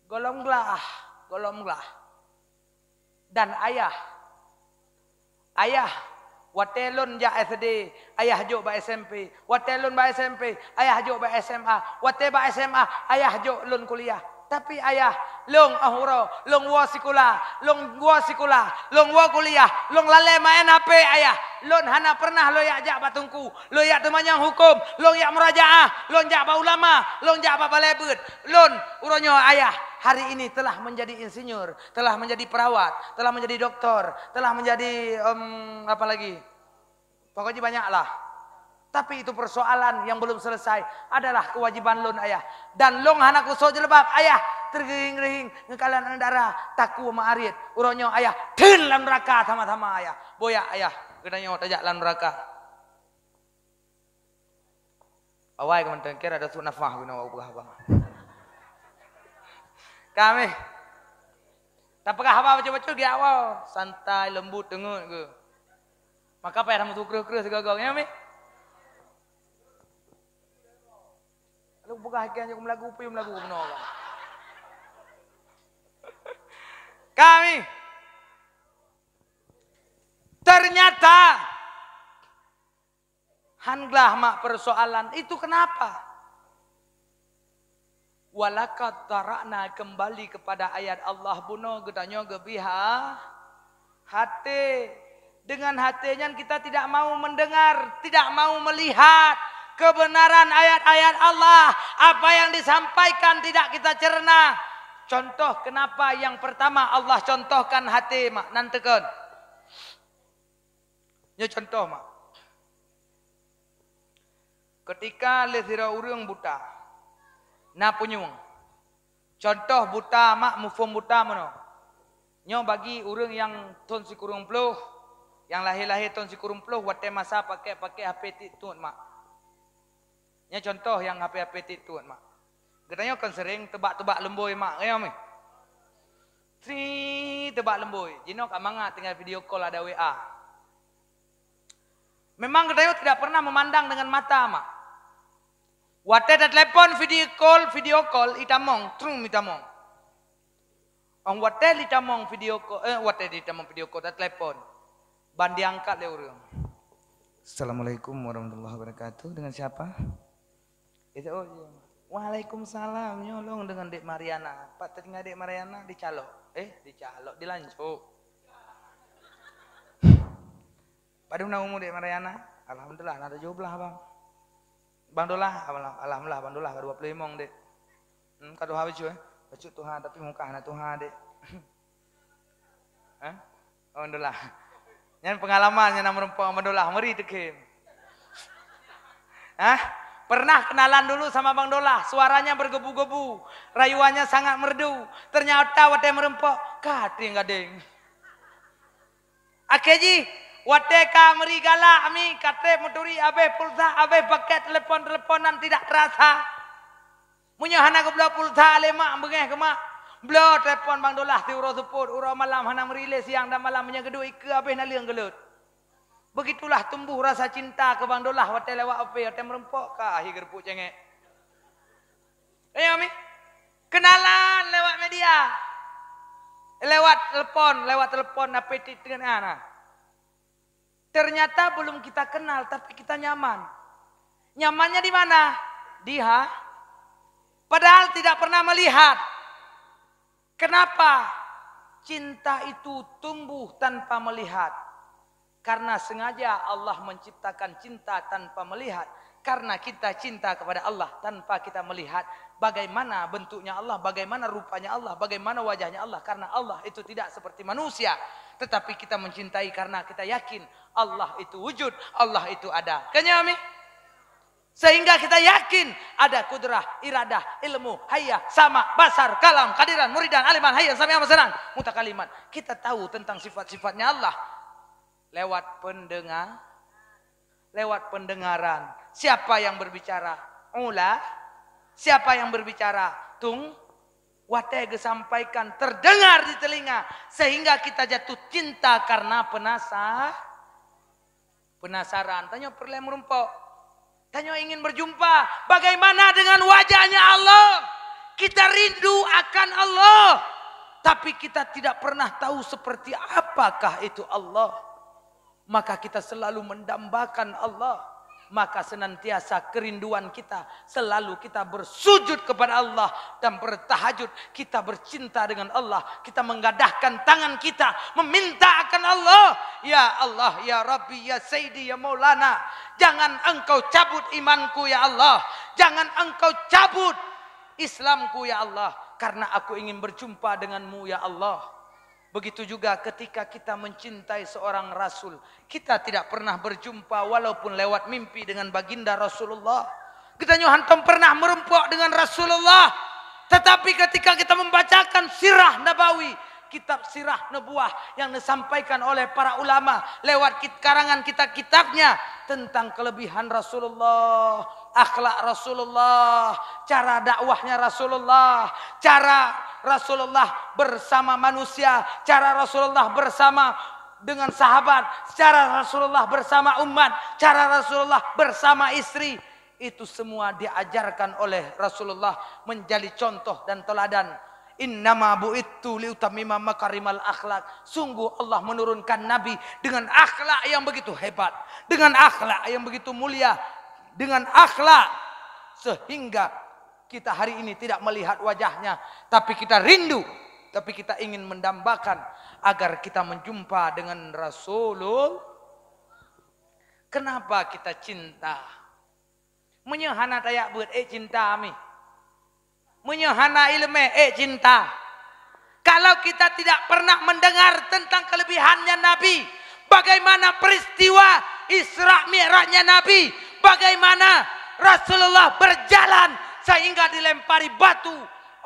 Golom glah, golom glah. Dan ayah, ayah, watée lôn jak S D, ayah jok bak S M P. Watée lôn bak S M P, ayah jok bak S M A. Watée bak S M A, ayah jok lôn kuliah. Tapi ayah, long óh uroe, long woe sikula, long woe sikula, long woe kuliah, long lalée maén H P ayah. Lôn hana pernah lôn yak jak bak teungku. Lôn jak teumanyong huköm, lôn jak murajaah, lôn jak bak ulama, lôn jak bak balai beuet. Lôn, uroe nyoe ayah, hari ini telah menjadi insinyur, telah menjadi perawat, telah menjadi doktor, telah menjadi, em, apa lagi? Pokoknya banyaklah. Tapi itu persoalan yang belum selesai adalah kewajiban lôn ayah. Dan lôn hana kusoe jilbab ayah, teureugeuhing-reuhing ngeukalan aneuk dara, takue meuarit. Uroe nyoe ayah, theun lam neuraka sama-sama ayah. Boyak ayah, geutanyoe tajak lam neuraka. Awai keu mantong kira ada su nafah guna awak peugah haba. Kami tapeugah haba bacut-bacut di awal, santai, lembut, teungeut ke. Maka payah tamu kreuh-kreuh sigoe-goe, ya, Mi? Lalu peugah ikan je meulagu, pi meulagu keunoe kan. Kami ternyata han glah mak persoalan itu kenapa? Walaqad zara'na, kembali kepada ayat Allah, bunoe geutanyoe geubiha hati. Dengan hati nyan kita tidak mau mendengar, tidak mau melihat kebenaran ayat-ayat Allah. Apa yang disampaikan tidak kita cerna. Contoh kenapa yang pertama Allah contohkan hati mak nan teukon. Nyoe contoh mak. Ketika lé sidroe ureuëng buta, na punyueng. Contoh buta mak muphom buta meunoe. Nyoe bagi ureuëng nyang thon sikureueng ploh, nyang lahé-lahé thon sikureueng ploh watée masa pakai-pakai H P tik tuet mak. Nyoe contoh nyang H P-H P tik tuet mak. Geutanyoe kan sering teubak-teubak leumboi mak, nyoe mi. Tri teubak leumboi, jinoe ka mangat tinggai video call ada W A. Memang geutanyoe tidak pernah memandang dengan mata mak. Watée teutelepon video call, video call itamong, trum itamong. Ong watèe ditamong video call, eh, watèe ditamong video call, telepon. Ban diangkat lé ureueng. "Assalamualaikum warahmatullahi wabarakatuh. Dengan siapa?" Itu, "Oh, iya." "Waalaikumsalam. Nyoe lôn dengan Dek Mariana." Pat teutinggai Dek Mariana, dicalok. Eh, dicalok, dilancok. "Padum na umu Dek Mariana?" "Alhamdulillah, na tujoh blah, Bang." "Bang Dolah?" "Alhamdulillah, Bang Dolah ka dua ploh limong, Dek." "Hmm, ka tuha bacut, eh?" "Bacut tuha, tapi muka hana tuha, Dek." Hah? "Oh, Bang Dolah." Nyan pengalaman nyang na meureumpok ngon Bang Dolah, meuri teukem. Hah? Pernah kenalan dulu sama Bang Dolah, suaranya bergebu-gebu, rayuannya sangat merdu. Ternyata watèe meureumpok, gadeng-gadeng. Akhé jih, watèe ka meuri galak mi, ka trép meuturi, abéh pulsa, abéh pakèt telepon-teleponan tidak terasa. Meunyoe hana geubloe pulsa lé mak, beungéh keu mak, bloe telepon Bang Dolah siuroe seupôt, uroe malam hana meuri lé siang dan malam, meunyoe geuduek ikeue abéh naleueng geuleuet. Begitulah tumbuh rasa cinta keu Bang Dolah watèe lewat HP, watèe meureumpok ka akhé geureupuk céngék. Ayo mi, kenalan lewat media. Lewat telepon, lewat telepon, HP ti-, teungeut na. Ternyata belum kita kenal, tapi kita nyaman. Nyamannya di mana? Di ha-, padahal tidak pernah melihat. Kenapa? Cinta itu tumbuh tanpa melihat. Karena sengaja Allah menciptakan cinta tanpa melihat. Karena kita cinta kepada Allah tanpa kita melihat bagaimana bentuknya Allah, bagaimana rupanya Allah, bagaimana wajahnya Allah. Karena Allah itu tidak seperti manusia, tetapi kita mencintai karena kita yakin Allah itu wujud, Allah itu ada. Kan ya, mi? Sehingga kita yakin ada kudrah, iradah, ilmu, hayah, sama, basar, kalam, kadiran, muridan, aliman, hayyan, sami'an, basiran, mutakaliman. Kita tahu tentang sifat-sifatnya Allah lewat pendengar, lewat pendengaran. Siapa yang berbicara? Ula. Siapa yang berbicara? Tung. Watèe geusampaikan, terdengar di telinga, sehingga kita jatuh cinta karena penasa-, penasaran. Tanyoe peureulèe meureumpok. Tanyoe ingin berjumpa. Bagaimana dengan wajahnya Allah? Kita rindu akan Allah. Tapi kita tidak pernah tahu seperti apakah itu Allah. Maka kita selalu mendambakan Allah. Maka senantiasa kerinduan kita, selalu kita bersujud kepada Allah dan bertahajud. Kita bercinta dengan Allah. Kita menggadahkan tangan kita, meminta akan Allah. Ya Allah, ya Rabbi, ya Sayyidi, ya Maulana. Jangan Engkau cabut imanku, ya Allah. Jangan Engkau cabut Islamku, ya Allah. Karena aku ingin berjumpa denganmu, ya Allah. Begitu juga ketika kita mencintai seorang rasul, kita tidak pernah berjumpa walaupun lewat mimpi dengan baginda Rasulullah. Kita nyoe hantom pernah meureumpok dengan Rasulullah. Tetapi ketika kita membacakan sirah nabawi, kitab sirah nubuwah yang disampaikan oleh para ulama lewat kit-, karangan kitab-kitabnya tentang kelebihan Rasulullah, akhlak Rasulullah, cara dakwahnya Rasulullah, cara Rasulullah bersama manusia, cara Rasulullah bersama dengan sahabat, cara Rasulullah bersama umat, cara Rasulullah bersama istri. Itu semua diajarkan oleh Rasulullah menjadi contoh dan teladan. "Innama bu'itsu liutammima makarimal akhlak." Sungguh Allah menurunkan Nabi dengan akhlak yang begitu hebat, dengan akhlak yang begitu mulia, dengan akhlak sehingga kita hari ini tidak melihat wajahnya, tapi kita rindu, tapi kita ingin mendambakan agar kita menjumpa dengan Rasulul-, kenapa kita cinta? Meunyoe hana tayak beuet, ék cinta mi. Meunyoe hana iéleumé, ék cinta. Kalau kita tidak pernah mendengar tentang kelebihannya Nabi, bagaimana peristiwa Isra Mi'rajnya Nabi, bagaimana Rasulullah berjalan sehingga dilempari batu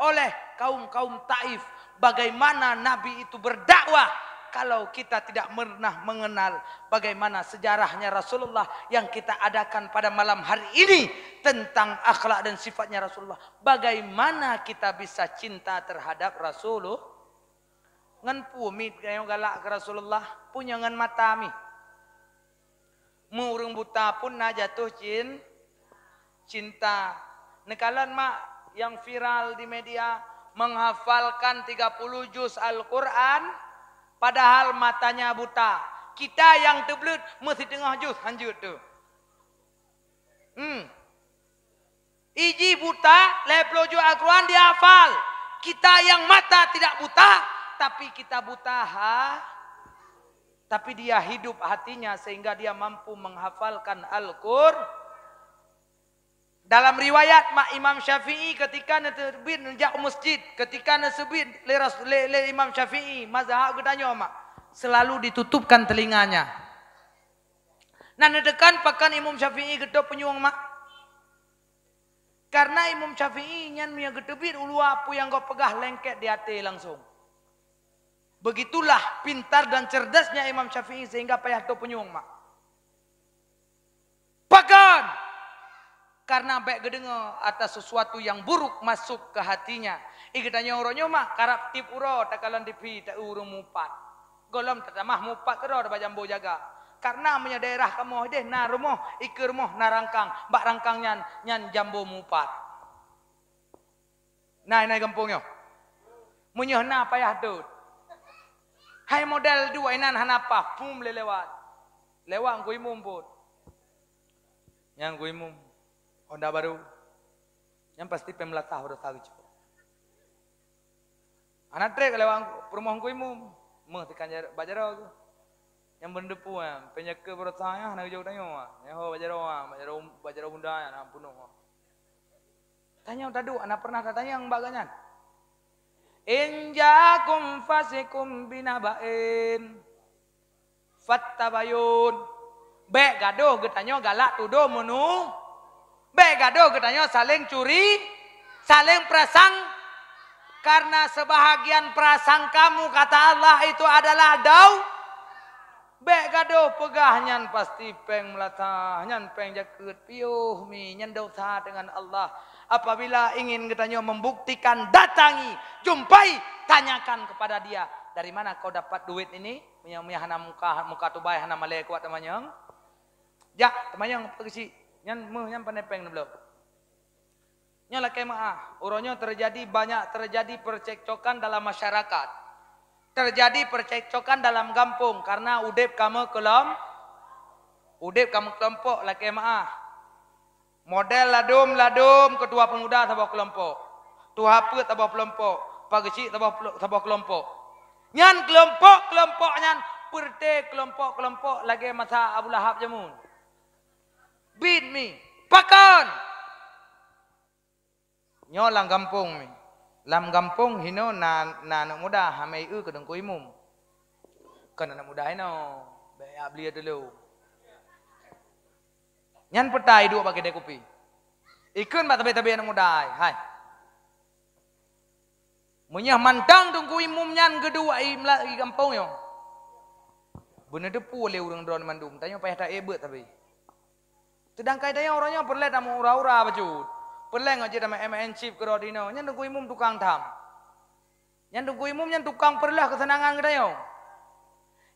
oleh kaum-kaum Taif, bagaimana Nabi itu berdakwah, kalau kita tidak pernah mengenal bagaimana sejarahnya Rasulullah yang kita adakan pada malam hari ini tentang akhlak dan sifatnya Rasulullah, bagaimana kita bisa cinta terhadap Rasulullah? Ngon peue miet geutanyoe galak keu Rasulullah? Peue nyoe ngon mata mi? Meu ureuëng buta pun na jatuh cin-, cinta. Neukalon mak nyang viral di media, menghafalkan tiga puluh juz Al-Quran, padahal matanya buta. Kita nyang teubleuet meusiteungoh juz hanjeuet teuh. Hmm. Iji buta, lhèe ploh juz Al-Quran dihafal. Kita yang mata tidak buta, tapi kita buta ha-, tapi dia hidup hatinya sehingga dia mampu menghafalkan Al-Qur-, Dalam riwayat mak Imam Syafi'i ketika neuteubiet neujak u masjid, ketika neuseubiet lé Ras-, lé, lé Imam Syafi'i, mazhab geutanyoe mak, selalu ditutupkan telinganya. Nah, neuteukan pakon Imam Syafi'i geutôb punyueng mak? Karena Imam Syafi'i nyan meunyoe geuteubiet u luwa, peue nyang gob peugah lengket di até langsung. Begitulah pintar dan cerdasnya Imam Syafi'i sehingga payah tôb punyueng mak. Pakon? Karena bèk geudeungoe atas sesuatu yang buruk masuk ke hatinya. I geutanyoe uroe nyoe mak karab tiep uroe takalon T V ta-eu ureueng mupat. Gohlom tatamah mupat keudroe bak jambo jaga. Karena meunyoe daerah kamoe deh na rumoh, i keue rumoh na rangkang, bak rangkang nyan, nyan jambo mupat. Na inan gampông nyoe. Meunyoe na payah dot. Hai model duek inan hana paih, pum lé lewat. Lewat Teungku Imum buet. Nyan Teungku Imum, Honda baru. Nyan pasti péng meulatah uroe sa geucok. Hana trép lewat peurumoh Teungku Imum. Meuh tekan jar-, bak jaroe geuh. Nyang beuneudeue peue, péng jakeuet baroesa nyan hana geujok tanyoe. Nyan ho bak jaroe, bak jaroe, bak jaroe bunda nyan, na peunoh. Tanyoe taduek, hana pernah tatanyong bak gobnyan. "In ja'akum fasiqum binaba'in fattabayun." Bèk gadôh geutanyoe galak tudoh meunuh. Bèk gadôh geutanyoe saléng curi, saléng prasang. Karena sebahagian prasangkamu, kata Allah, itu adalah dau-, Bèk gadôh peugah nyan pasti péng meulatah, nyan péng jakeuet, piôh mi, nyan desya deungon Allah. Apabila ingin geutanyoe membuktikan, datangi, jumpai, tanyakan kepada dia, "Dari mana kau dapat duit ini?" Meunyoe, meunyoe hana muka, muka tubai hana malèe kuat teumanyong. Jak teumanyong Pak Geuchik, nyan meuh nyan pandai péng neubloe. Nyoe lakèe meu'ah, uroe nyoe terjadi, banyak terjadi percekcokan dalam masyarakat. Terjadi percekcokan dalam gampông karena udép kamoe keulom-, udép kamoe keulompok lakèe meu'ah. Model ladôm-ladôm keutua peumuda saboh keulompok, tuha peuet saboh keulompok, Pak Geuchik saboh, saboh keulompok. Nyan keulompok-keulompok nyan peureuté keulompok-keulompok lagèe masa Abu Lahab jameun. Bit mi, pakon? Nyoe lam gampông mi. Lam gampông hinoe na, na aneuk muda hana eu keu Teungku Imum. Kon aneuk muda hinoe, bèk jak beli tulông. Nyan peue ta iduek bak keudè kupi. Ikheun bak tabé-tabé aneuk muda, hai. Meunyoe mantong Teungku Imum nyan geuduek i mla-, i gampông nyoe, beuneuteupeu lé ureueng droeneuh mandum, tanyoe payah taék beuet sabe. Seudangkan tanyoe uroe nyoe peureulèe tameuura-ura bacut, peureulèe ngon jeuet tameumaén chip keudroe dinoe, nyan Teungku Imum tukang tham. Nyan Teungku Imum nyan tukang peureuloh keuseunangan geutanyoe.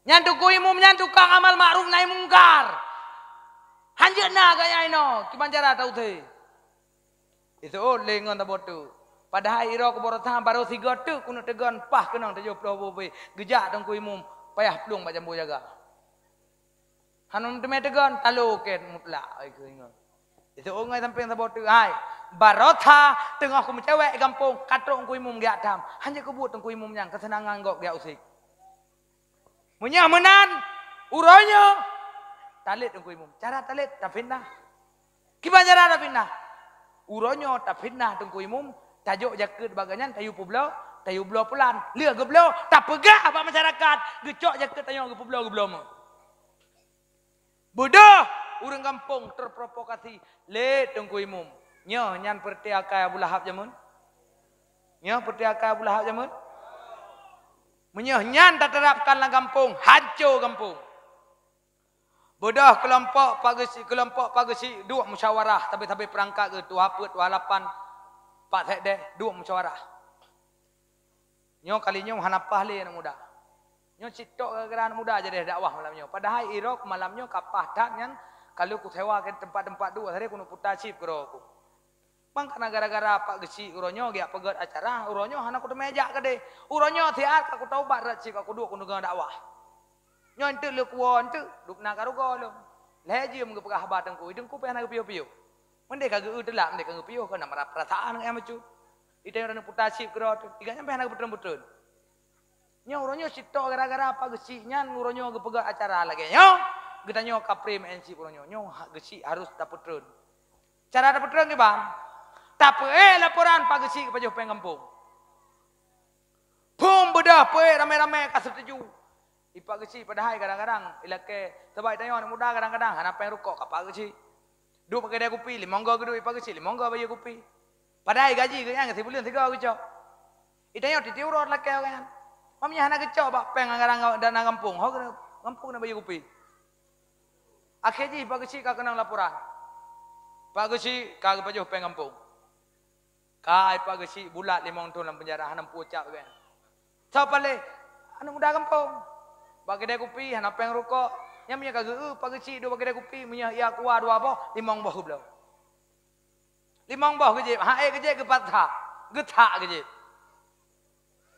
Nyan Teungku Imum nyan tukang amal makruf nahi mungkar. Hanjeuet na gaya inoe, kiban cara tausé. Iseuôt lé ngon saboh teuk. Padahai uroe keubaroesa barô sigoe teuk keuneuk teugon, paih keunong tujoh ploh boh bée. Geujak Teungku Imum payah plueng bak jambo jaga. Hana meuteumé teugon, talo kèe mutlak, ai keu ingat. Iseuôt ngon sampéng saboh teuk, hai. Baroesa teungoh kumeucewek gampông, ka trok Teungku Imum geujak tham. Hanjeuet keubuet Teungku Imum nyan, keuseunangan gob geujak usé. Meunyoe meunan, uroe nyoe talét Teungku Imum. Cara talét, tafitnah. Kiban cara tafitnah? Uroe nyoe tafitnah Teungku Imum, tajok jakeuet bak gobnyan, tayue peubloe, tayue bloe pulan. Lheueh geubloe, tapeugah bak masyarakat, geucok jakeuet tanyoe geupeubloe, geubloe meuh. Beudôh ureueng gampông teuprovokasi lé Teungku Imum. Nyoe nyan peureuté akai Abu Lahab jameun? Nyoe peureuté akai Abu Lahab jameun? Meunyoe nyan taterapkan lam gampông, hanco gampông. Beudôh keulompok Pak Geuchik, keulompok Pak Geuchik duek musyawarah, sabe-sabe peurangkat geuh, tuha peuet, tuha lapan, Pak Sekdes, duek musyawarah. Nyoe kali nyoe hana paih lé aneuk muda. Nyoe cit tok gara-gara aneuk muda jadi dakwah malam nyoe. Padahai irok malam nyoe ka paih that nyan, ka lheueh kusewa keu teumpat-teumpat duek, sabe kuneuk puta chip keudroe ku. Bang kana gara-gara Pak Geuchik uroe nyoe geujak peugét acara, uroe nyoe hana kuteumé jak keudeh. Uroe nyoe siat ka kutaubat rot cit ka kuduek keuneuk dakwah. Nyoe enteuk lé kuwoe enteuk, duek na ka rugoe lom. Lhée jeuem geupeugah haba teungku, teungku pih hana geupiôh-piôh. Meudeh ka geu-eu teulak, meudeh ka geupiôh, ka na meurat peurasaan ngon nyang bacut. Di tanyoe droeneuh puta cit keudroe teuh, di gobnyan pih hana geupeutreun-peutreun. Nyoe uroe nyoe sitok gara-gara Pak Geuchik nyan uroe nyoe geupeugét acara lagée nyoe, geutanyoe kapré meu'en cit uroe nyoe. Nyoe ha-, Geuchik harôh tapeutreun. Cara tapeutreun kiban? Tapeuék laporan Pak Geuchik geupajoh péng gampông. Phom beudôh peuék ramé-ramé ka seutuju. I Pak Geuchik padahai kadang-kadang ilakée, sabab i tanyoe aneuk muda kadang-kadang hana péng rukok ka Pak Geuchik. Duek bak keudè kupi, limong goe geuduek i Pak Geuchik, limong goe bayeue kupi. Padahai gaji geuh nyan sibuleuen sigoe geucok. I tanyoe tiep-tiep uroe lakée awaknyan. Meunyoe hana geucok bak péng anggaran dana gampông, ho gampông na bayeue kupi. Akhé jih Pak Geuchik ka keunong laporan. Pak Geuchik ka geupajoh péng gampông. Ka i Pak Geuchik bulat limong thon lam peunjara hana meupucap lé. Soe paléh? Aneuk muda gampông. Bak keudè kupi hana péng rukok. Nyan meunyoe ka geu-eu Pak Geuchik duek bak keudè kupi, meunyoe i Aqua dua boh, limong boh geubloe. Limong boh geujieb, han ék geujieb geupatha, geuthak geujieb.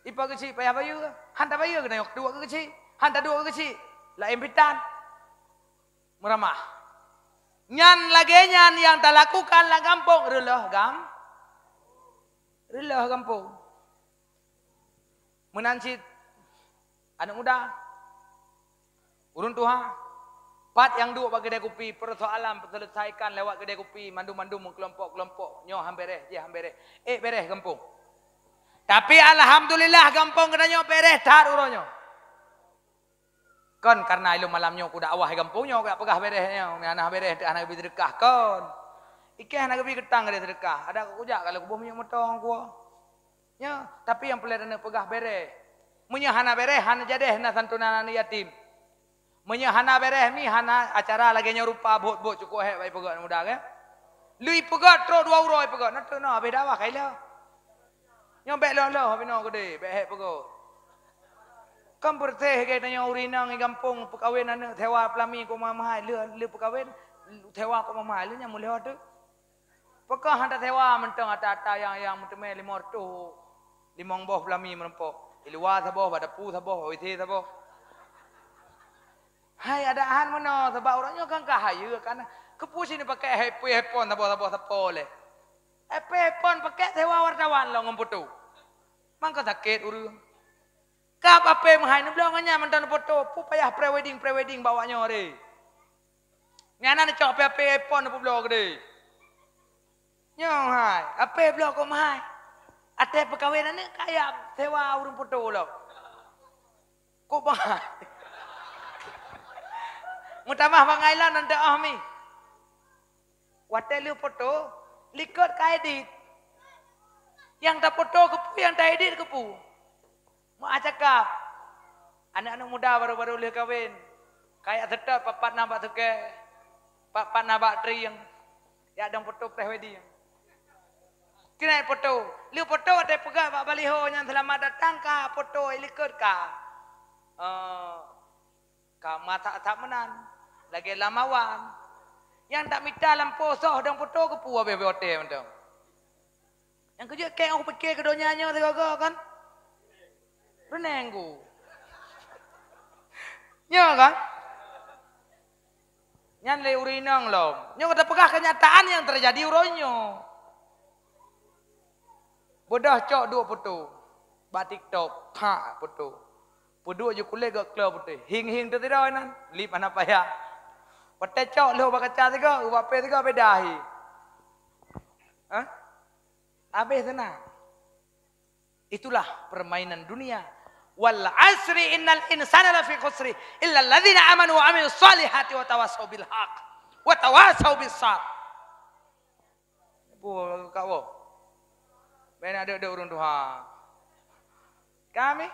I Pak Geuchik payah bayeue, han tabayeue keunoe duek keu Geuchik, han taduek keu Geuchik, laén pitan. Meuramah. Nyan lagée nyan nyang talakukan lam gampông reuloh gam-, reuloh gampông. Meunan cit aneuk muda, ureuëng tuha, pat nyang duek bak keudè kupi, peusoalan peuseuleusaikan lewat keudè kupi, mandum-mandum meukelompok-kelompok, nyoe han béréh, jih han béréh, ék béréh gampông. Tapi alhamdulillah gampông geutanyoe béréh that uroe nyoe. Kon karena ilôn malam nyoe kudakwah i gampông nyoe, kudak peugah béréh nyoe, hana béréh teuh hana geubi seudeukah kon. Ikée hana geubi geutang geude seudeukah, adak kujak ka lheueh kuboh minyeuk moto ngon kuwoe. Nyoe, tapi nyang peureulée taneuk peugah béréh. Meunyoe hana béréh, hana jadéh na santunan aneuk yatim. Meunyoe hana béréh mi, hana acara lagée nyoe rupa bhot-bhot cukôp hék bak ipeugét aneuk muda, kan? Lheueh ipeugét trok dua uroe ipeugét, na teuk na habéh dakwah ka ilée. Nyoe bék loh-loh binoe keudeh, bék hék peugét. Kan beureuséh geutanyoe ureuëng inong i gampông peukawen aneuk sewa peulami keu mahai, lheueh, lheueh peukawen, sewa keu mahai, lheueh nyan meuleuho teuk. Peugah han tasewa mantong ata-ata nyang, nyang meuteumé limong reutôh, limong boh peulami meurumpok. I luwa saboh, bak dapu saboh, bak WC saboh. Hai, adak han meunoe, sabab ureuëng nyoe kan ka hayeue, kan keupeue si neupakèk HP, handphone saboh-saboh sapo lé. HP, handphone pakèk sewa wartawan lom ngon poto. Mangka sakét ureuëng. Kab HP meuhai neubloe ngon nyan mantong neupoto, peue payah pre-wedding, pre-wedding bak awak nyoe re. Nyan na neucok HP, HP handphone neupeubloe keudeh. Nyoe hai, HP bloe kok meuhai. Até peukawen aneuk kaya sewa ureuëng poto lom. Kok meuhai. Meutamah bangai lom nan teuoh mi. Watée lheueh poto, likot ka edit. Nyang tapoto keupeue, nyang taedit keupeue. Meuah cakap. Aneuk-aneuk muda baru-baru lheueh kawen. Kayak seutôt pat-pat na bak sukée, pat-pat na bak trieng. Yak dong poto pre-wedding. Keuneuk poto. Lheueh poto watée peugah bak baliho nyan, "Selamat datang ka poto i likot ka." Eh, ka masak asam meunan. Lagée lamawan. Nyang tak mita lampôh soh dong poto keupeue habéh watée mantong. Nyang keujeuet keu ureuëng pike keu donya nyoe sigoe-goe kan? Reuneng ku. Nyoe kan? Nyan lé ureuëng inong lom. Nyoe ka tapeugah kenyataan nyang teujadi uroe nyoe. Beudôh cok duek poto. Bak TikTok, phak poto. Peuduek ju kulét gok klo putéh. Hing-hing teuh sidroe nan. Lip hana payah. Watée cok lhok bak kaca sigoe, ubak pé sigoe beda hi. Hah? Habéh seunang. Itulah permainan dunia. Wal asri innal insana lafi khusri illa alladzina amanu wa amilus salihati wa tawasau bil haq wa tawasau bis sabr. Peue kak woe? Bèk na deuek-deuek ureueng tuha. Kami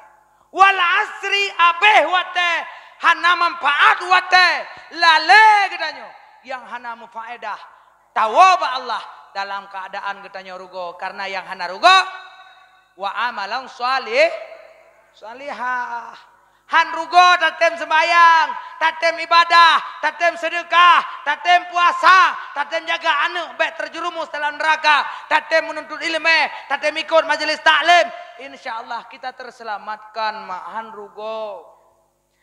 wal asri, abéh watèe, hana manfaat watèe, lalé geutanyoe nyang hana meufaedah. Tawoe bak Allah dalam keuadaan geutanyoe rugoe, kareuna nyang hana rugoe, wa amalan shalih, shalihah. Han rugoe tatem sembahyang, tatem ibadah, tatem seudeukah, tatem puasa, tatem jaga aneuk bék terjerumus dalam neraka, tatem menuntut ileumé, tatem ikot majelis taklim. Insya Allah kita terselamatkan, mak, han rugoe.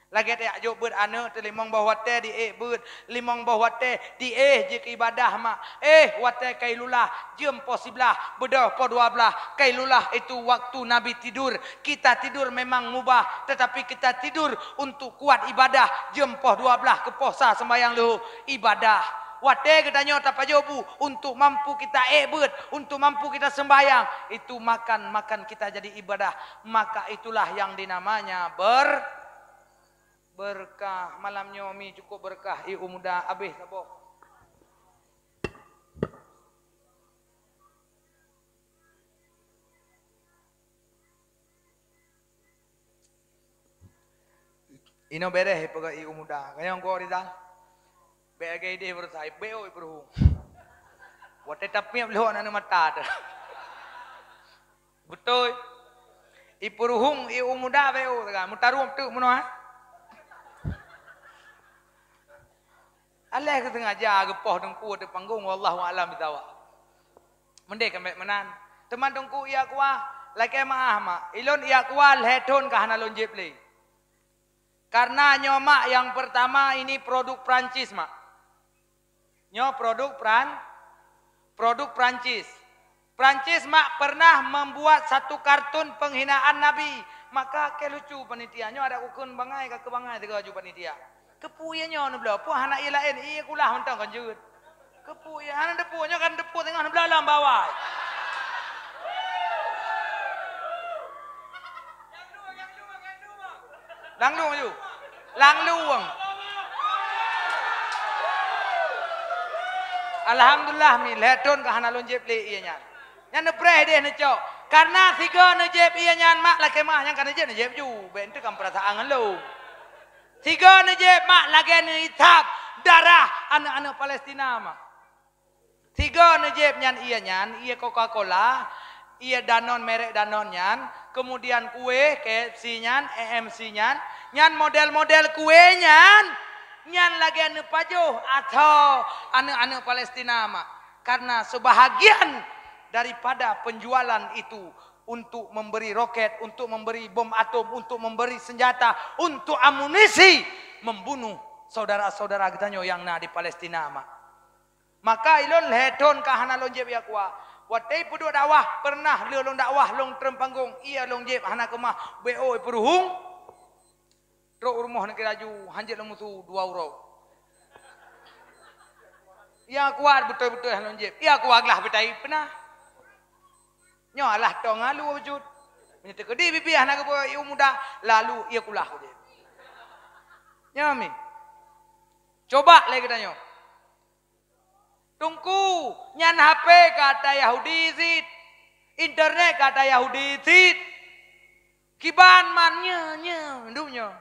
Lagée tajak jok beuet aneuk teuh limong boh watée diék beuet, limong boh watée diéh jikeu ibadah, mak. Éh, watée kailulah, jeuem poh siblaih, beudôh poh dua blaih. Kailulah itu waktu Nabi tidur. Kita tidur memang mubah, tetapi kita tidur untuk kuat ibadah, jeuem poh dua blaih keu poh sa sembahyang leuhô, ibadah. Watée geutanyoe tapajoh bu untuk mampu kita ék beuet, untuk mampu kita sembahyang, itu makan-makan kita jadi ibadah. Maka itulah yang dinamanya ber-, berkah. Malam nyoe mi cukup berkah, ié muda habéh saboh. Inoe beréh ipeugah ié muda. Kayong ko Rizal. Bék lagée idéh beureusa, bék oi peuruhu. Watée tapiep lhok aneuk mata teuh. Beutôi. Ipeuruhong ié muda bék oi teuga. Meutarôp teuk meunoe, ha? Aléh keu sengaja geupoh teungku ateueh panggong, wallahu a'lam bishawab. Meudeh kan bék meunan. Teuma teungku ié kuah, lakée meu'ah mak. Ilôn ié kuah lhée thon ka hana lôn jieb lé. Karena nyoe mak yang pertama ini produk Prancis, mak. Nyoe produk Pran-, produk Prancis. Prancis mak pernah membuat satu kartun penghinaan Nabi. Maka keu lucu panitia nyoe ada ukun bangai ka keu bangai tiga ju panitia. Keupeue ié nyoe neubloe? Peue hana ié laén? Ié kulah mantong kan jeuet. Keupeue ié hana deupue nyoe kan deupue tengah neubloe lam bawai. Langlueng ju. Langlueng. Alhamdulillah mi lhée thon ka hana lôn jieb lé ié nyan. Nyan neupreh deh neucok. Karena sigoe neujieb ié nyan mak lakée mah nyang ka neujieb neujieb ju. Bék enteuk kan peurasaan ngon lôn. Sigoe neujieb mak lagée neuhisab darah aneuk-aneuk Palestina mak. Sigoe neujieb nyan ié nyan, ié Coca-Cola, ié Danone, merek Danone nyan, kemudian kueh K F C nyan, A M C nyan, nyan model-model kueh nyan, nyan lagée neupajoh atau aneuk-aneuk Palestina mak. Karena sebahagian daripada penjualan itu untuk memberi roket, untuk memberi bom atom, untuk memberi senjata, untuk amunisi membunuh saudara-saudara geutanyoe nyang na di Palestina mak. Maka ilôn lhée thon ka hana lôn jieb ié kuah. Watée peuduek dakwah, pernah lé lôn dakwah lôn treun panggong, ié lôn jieb hana keumah, B O ipeuruhong. Trok u rumoh neukira ju, hanjeuet lôn musu dua uroe. Ié kuah beutôi-beutôi hana lôn jieb. Ié kuah glah beutai peunah. Nyoe alah tong alu wujud. Meunyoe teukeudi bibie hana geuboh ié muda, lalu ié kulah wujud. Nyoe mi. Coba lé geutanyoe. Teungku, nyan H P ka ata Yahudi cit. Internet ka ata Yahudi cit. Kiban man nyoe, nyoe, duek nyoe.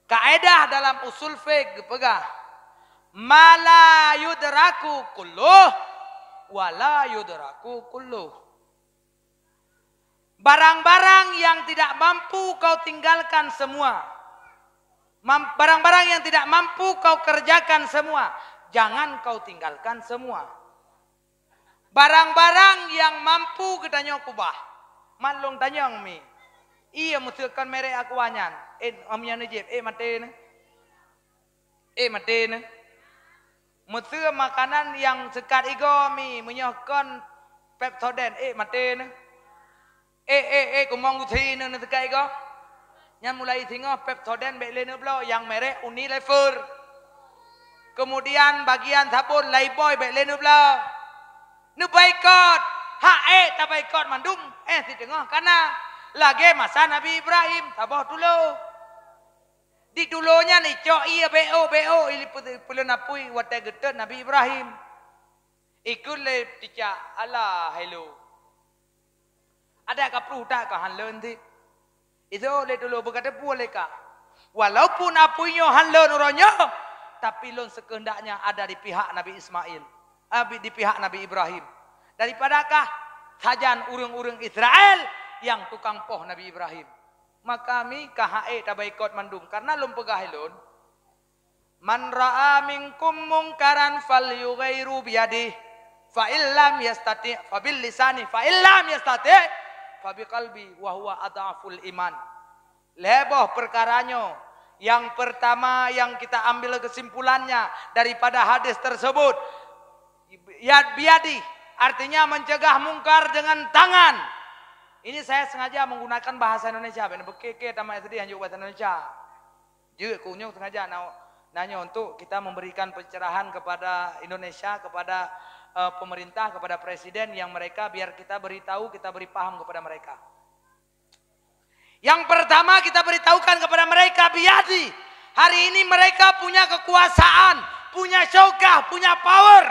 Kaedah dalam usul fiqh geupeugah, "Ma la yudraku kulluh, wa la yudraku kulluh." Barang-barang yang tidak mampu kau tinggalkan semua. Mam-, barang-barang yang tidak mampu kau kerjakan semua, jangan kau tinggalkan semua. Barang-barang nyang mampu geutanyoe keubah. Mak lôn tanyong mi. Ié meuseukan merek Aqua nyan. Eh, am nyan neujieb, eh, maté neuh. Eh, maté neuh. Meuseu makanan nyang seukat igoe mi, meunyoe kon Pepsodent, eh, maté neuh. Eh, eh, eh, kumong gusi neuh, neuseukat igoe. Nyan mulai singoh Pepsodent bék lé neubloe, nyang merek Unilever. Kemudian bagian sabon Lifebuoy bék lé neubloe. Neubaikot, hak ék tabaikot mandum, eh, siteungoh kana. Lagée masa Nabi Ibrahim, saboh tulo. Di tulo nyan icok ié beo-beo, ili peuleuen apui watée geutot Nabi Ibrahim. Ikheun lé ticak, "Alah, hai lôn. Adak ka pruh that ka han lôn cit." Isok lé tulo beuka teupeu lé ka. Walaupun apui nyoe han lôn uroe nyoe, tapi lôn sekeuhendaknya ada di pihak Nabi Ismail, abi-, di pihak Nabi Ibrahim. Daripada kah sajan ureuëng-ureuëng Israel nyang tukang poh Nabi Ibrahim. Maka mi ka hak ék tabaikot mandum, karena lôn peugah ilôn, "Man ra'a minkum munkaran falyughayyirhu biyadih, fa illam yastati' fa bil lisani, fa illam yastati' fa biqalbi wa huwa adhaful iman." Lhée boh peukara nyoe. Yang pertama yang kita ambil kesimpulannya daripada hadis tersebut, yad biyadih, artinya mencegah mungkar dengan tangan. Ini saya sengaja menggunakan bahasa Indonesia, bèk neubeukée-ké tamat S D hanjeuet bahasa Indonesia. Jeuet kunyong sengaja na, na nyoe untuk kita memberikan pencerahan kepada Indonesia, kepada, eh, pemerintah, kepada presiden yang mereka, biar kita beritahu, kita beri paham kepada mereka. Yang pertama kita beritahukan kepada mereka, biyadih. Hari ini mereka punya kekuasaan, punya syaukah, punya power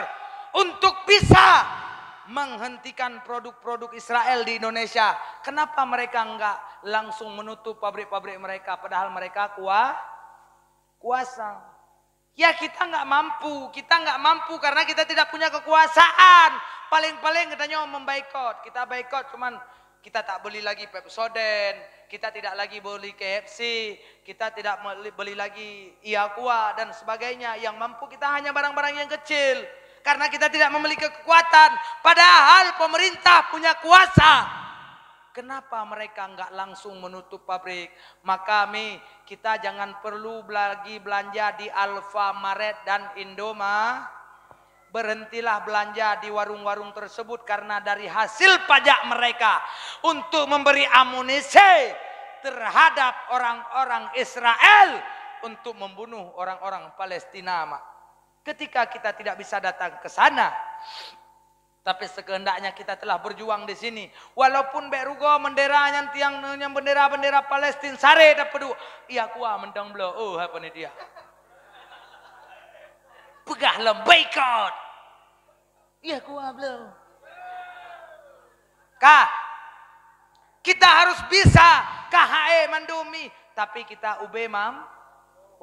untuk bisa menghentikan produk-produk Israel di Indonesia. Kenapa mereka enggak langsung menutup pabrik-pabrik mereka, padahal mereka kua-, kuasa? Ya, kita nggak mampu. Kita nggak mampu karena kita tidak punya kekuasaan. Paling-paling kita nyoe membaikot. Kita baikot cuman kita tak beli lagi Pepsodent, kita tidak lagi beli K F C, kita tidak meli-, beli lagi Aqua dan sebagainya. Yang mampu kita hanya barang-barang yang kecil. Karena kita tidak memiliki kekuatan. Padahal pemerintah punya kuasa. Kenapa mereka enggak langsung menutup pabrik? Maka mi, kita jangan perlu lagi belanja di Alfamaret dan Indoma. Berhentilah belanja di warung-warung tersebut karena dari hasil pajak mereka untuk memberi amunisi terhadap orang-orang Israel untuk membunuh orang-orang Palestina, mak. Ketika kita tidak bisa datang ke sana, tapi sekehendaknya kita telah berjuang di sini. Walaupun bèk rugoe bendera nyan tiang nyan bendera-bendera Palestina saré tapeuduek, Aqua mantong bloe. Oh, hai panitia. Peugah lom boikot. Aqua bloe. Ka. Kita harus bisa ka hak ék mandum mi, tapi kita ubé mam-,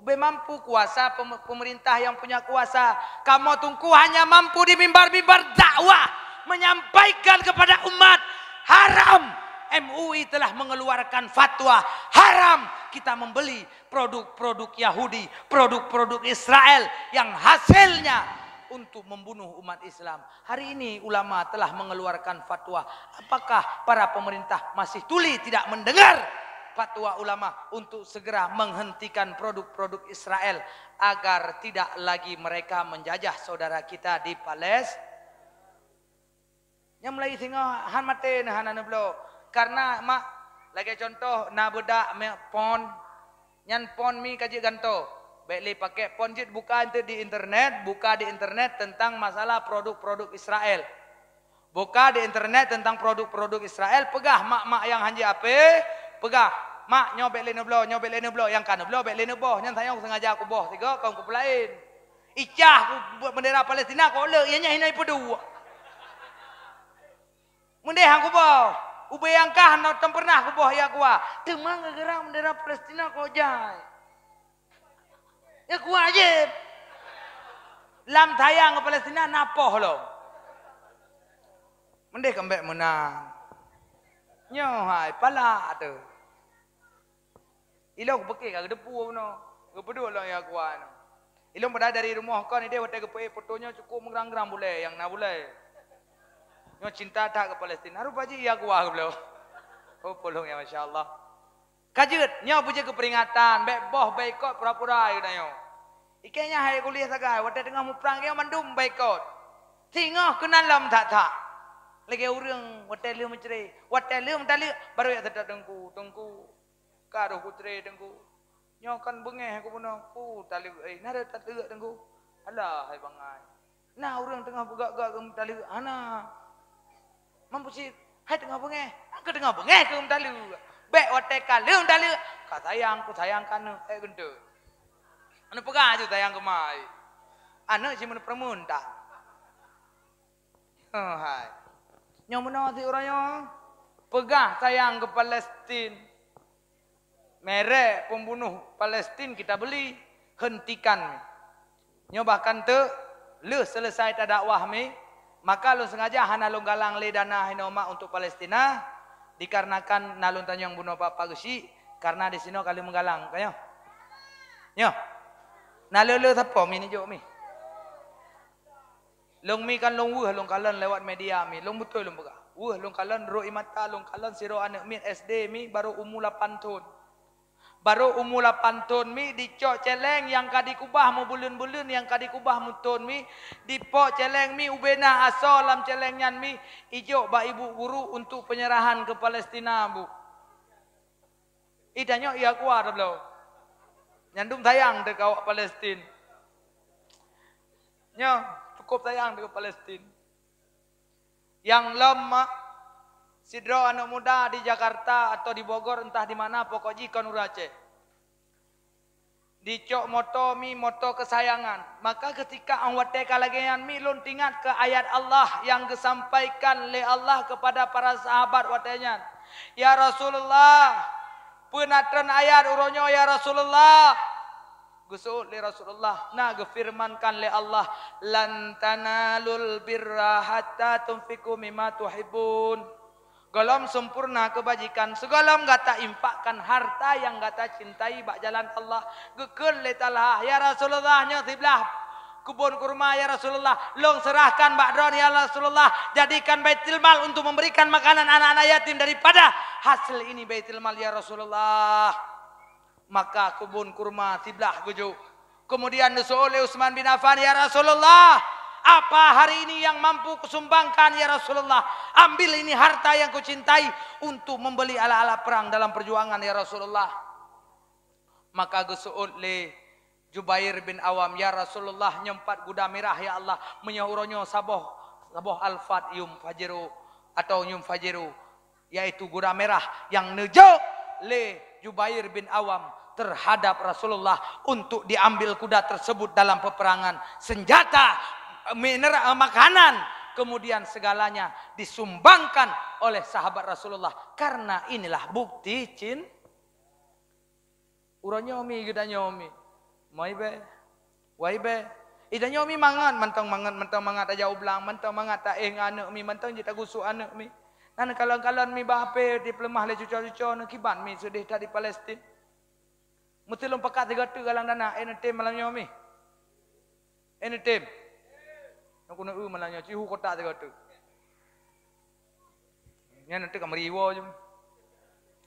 ubé mampu kuasa pem-, pemerintah yang punya kuasa. Kamoe Teungku hanya mampu di mimbar-mimbar dakwah menyampaikan kepada umat, haram. M U I telah mengeluarkan fatwa, haram kita membeli produk-produk Yahudi, produk-produk Israel yang hasilnya untuk membunuh umat Islam. Hari ini ulama telah mengeluarkan fatwa. Apakah para pemerintah masih tuli tidak mendengar fatwa ulama untuk segera menghentikan produk-produk Israel agar tidak lagi mereka menjajah saudara kita di Palestina? Nyang mulai singoh han maté neuh hana neubloe. Karena mak, lagèe contoh na beudak mè-, phon, nyan phon mi ka jeuet gantoe. Bèk lé pakèk phon, jeuet buka enteuk di internet, buka di internet tentang masalah produk-produk Israel. Buka di internet tentang produk-produk Israel, peugah mak-mak nyang han jeuet apé, peugah, "Mak, nyoe bèk lé neubloe, nyoe bèk lé neubloe, nyang ka neubloe bèk lé neuboh, nyan sayang sengaja kuboh sigoe kon kupeulaén." Icah ku buet bendera Palestina kok le, iya nyan hina ipeuduek. Meudeh han kuboh, ubé nyang kah na tem pernah kuboh Aqua. Teuma geurang bendera Palestina kok jai. Aqua jeuet. Lam sayang keu Palestina na poh lom. Meudeh keumbek meunan. Nyoe hai palak teuh. Ilôn kupiké ka geuteupeue bunoe, geupeuduek lom Aqua nyoe. Ilôn padahai dari rumoh kon idéh watèe geupeuék foto nyoe cukôp meugrang-grang bulèe nyang na bulèe. Nyoe cinta that keu Palestina, rupa jih Aqua geubloe. Oh, polong ya, masya Allah. Ka jeuet, nyoe beujeuet keu peuringatan, bèk boh boikot pura-pura geutanyoe. Ikei nyan hai kuliah sagai, watèe teungoh muprang nyoe mandum boikot. Singoh keunan lom that-that. Lagèe ureueng watèe lheueh meucré, watèe lheueh meutaleuek, barô jak seutôt teungku, teungku. Ka roh kucré teungku. Nyoe kan beungèh kubunoe, ku taleuek, eh, na rhot taleuek teungku. Alah, hai bangai. Na ureueng teungoh peugah-gah keu meutaleuek, hana. Mampusé, hai teungoh beungèh, ka teungoh beungèh keu meutaleuek. Bèk watèe ka lheueh meutaleuek, ka sayang, ku sayang keu aneuk, eh, geunteuk. Aneuk peugah aju sayang keu ma, eh. Aneuk cit meuneuk peureumeun tan. Oh, hai. Nyoe meunoe siuroe nyoe, peugah sayang keu Palestin. Merek pembunuh Palestin kita beli, hentikan. Nyoe bahkan teuk lheueh selesai tadakwah mi, maka lôn sengaja hana lôn galang lé dana hinoe mak untuk Palestina, dikarenakan na lôn tanyong bunoe Pak Geuchik, Karena di sinoe ka lheueh meugalang, ka nyoe? Nyoe. Na le-le sapo mi neujok mi? Lôn mi kan lôn weueh lôn kalon lewat media mi, lôn beutôi lôn peugah. Weueh lôn kalon, rot ie mata lôn kalon sidroe aneuk miet S D mi, barô umu lapan thon. Barô umu lapan thon mi dicok céléng nyang ka dikubah meubuleuen-buleuen, nyang ka dikubah meuthon mi, dipok céléng mi, ubena asoe lam céléng nyan mi, ijok bak ibu guru untuk penyerahan ke Palestina, Bu. Ih, tanyoe ia kuat tabloe. Nyan dum sayang teuka awak Palestin. Nyoe, cukup sayang teuka Palestin. Nyang lom ma-, sidroe aneuk muda di Jakarta atau di Bogor, entah di mana, pokok jih kon ureuëng Aceh. Dicok moto mi, moto kesayangan. Maka ketika 'oh watée ka lagée nyan mi, lôn teuingat keu ayat Allah nyang geusampaikan lé Allah kepada para sahabat watée nyan. "Ya Rasulullah, peue na treun ayat uroe nyoe ya Rasulullah?" Geuseuôt lé Rasulullah, na geufirmankan lé Allah, "Lan tanalul birra hatta tunfiqu mimma tuhibbun." Gohlom sempurna keubajikan sigohlom gata infakkan harta nyang gata cintai bak jalan Allah. Geukheun lé Talha, "Ya Rasulullah, nyoe siblah keubon kurma, ya Rasulullah. Lôn seurahkan bak droen, ya Rasulullah. Jadikan baitul mal untuk memberikan makanan anak-anak yatim daripada hasil ini baitul mal, ya Rasulullah." Maka keubon kurma siblah geujok. Kemudian geuseuôt lé Utsman bin Affan, "Ya Rasulullah, apa hari ini yang mampu kusumbangkan, ya Rasulullah? Ambil ini harta yang kucintai untuk membeli alat-alat perang dalam perjuangan, ya Rasulullah." Maka geuseuôt lé Jubair bin Awam, "Ya Rasulullah, nyoe pat guda mirah, ya Allah, meunyoe uroe nyoe saboh, saboh alfat yum fajiru atau yum fajiru." Yaitu guda mirah nyang neujok lé Jubair bin Awam terhadap Rasulullah untuk diambil kuda tersebut dalam peperangan, senjata, minera-, makanan, kemudian segalanya disumbangkan oleh sahabat Rasulullah. Karena inilah bukti cin-, Uroe nyoe mi geutanyoe mi. Moi bée. Wai bée. Ih, tanyoe mi mangat, mantong mangat, mantong mangat tajak u blang, mantong mangat taéh ngon aneuk mi, mantong jeuet tagusok aneuk mi. Nan kalon-kalon mi bak hapé dipeuleumah lé cuco-cuco neuh, kiban mi seudeh that di Palestin. Meusti lôn pakat sigoe teuk galang dana, eh, neutem malam nyoe mi. Eh, neutem. Nyoe keuneuk eu malam nyoe, ci hu kotak sigoe teuk. Nyan nanti ka meuriwoe ju.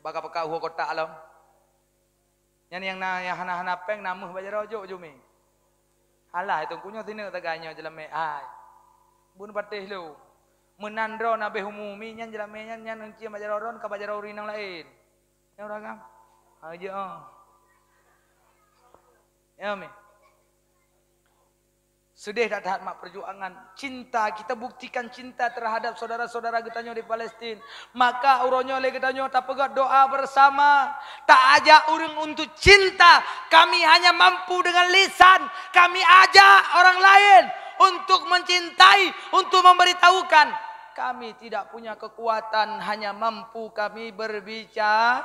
Baka-baka uhu kotak lom. Nyan nyang na, nyang hana-hana péng na meuh bak jaroe jok ju mi. Halah itu kunyoe sineuk tagai nyoe jeulamé ai. Bun patéh lôn. Meunan droe na béh umu mi nyan jeulamé nyan, nyan eunciem bak jaroe droen ka bak jaroe ureueng nyang laén. Nyoe ureueng agam. Ha, jeuet, oh. Ya, mi. Seudeh that-that mak perjuangan. Cinta, kita buktikan cinta terhadap saudara-saudara geutanyoe di Palestin. Maka uroe nyoe lé geutanyoe tapeugah doa bersama. Taajak ureueng untuk cinta. Kami hanya mampu dengan lisan. Kami ajak orang lain untuk mencintai, untuk memberitahukan. Kami tidak punya kekuatan, hanya mampu kami berbicara.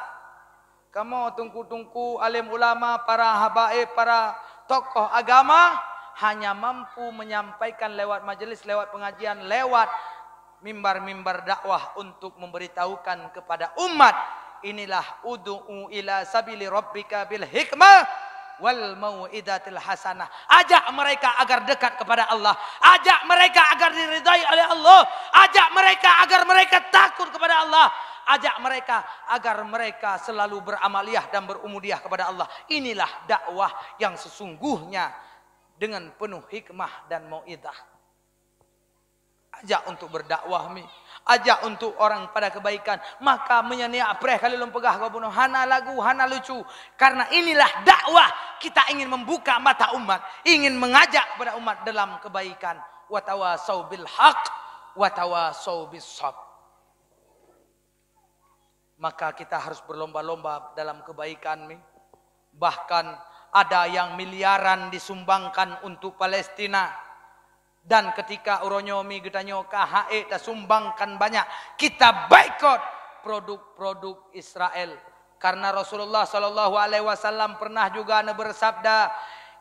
Kamoe teungku-teungku, alim ulama, para habaib, para tokoh agama hanya mampu menyampaikan lewat majelis, lewat pengajian, lewat mimbar-mimbar dakwah untuk memberitahukan kepada umat, inilah ud'u ila sabili rabbika bil hikmah wal mau'izatil hasanah. Ajak mereka agar dekat kepada Allah. Ajak mereka agar diridai oleh Allah. Ajak mereka agar mereka takut kepada Allah. Ajak mereka agar mereka selalu beramaliyah dan berubudiyah kepada Allah. Inilah dakwah yang sesungguhnya dengan penuh hikmah dan mau'izah. Ajak untuk berdakwah mi. Ajak untuk orang pada kebaikan. Maka meunyoe niat preh kali lôn peugah keu bunoe hana lagu, hana lucu. Karena inilah dakwah. Kita ingin membuka mata umat, ingin mengajak kepada umat dalam kebaikan. Wa tawasau bil haq, wa tawasau bis sabr. Maka kita harus berlomba-lomba dalam kebaikan mi. Bahkan ada yang miliaran disumbangkan untuk Palestina. Dan ketika uroe nyoe mi geutanyoe ka ha'ék tasumbangkan banyak, kita boikot produk-produk Israel. Karena Rasulullah sallallahu alaihi wasallam pernah juga neubersabda,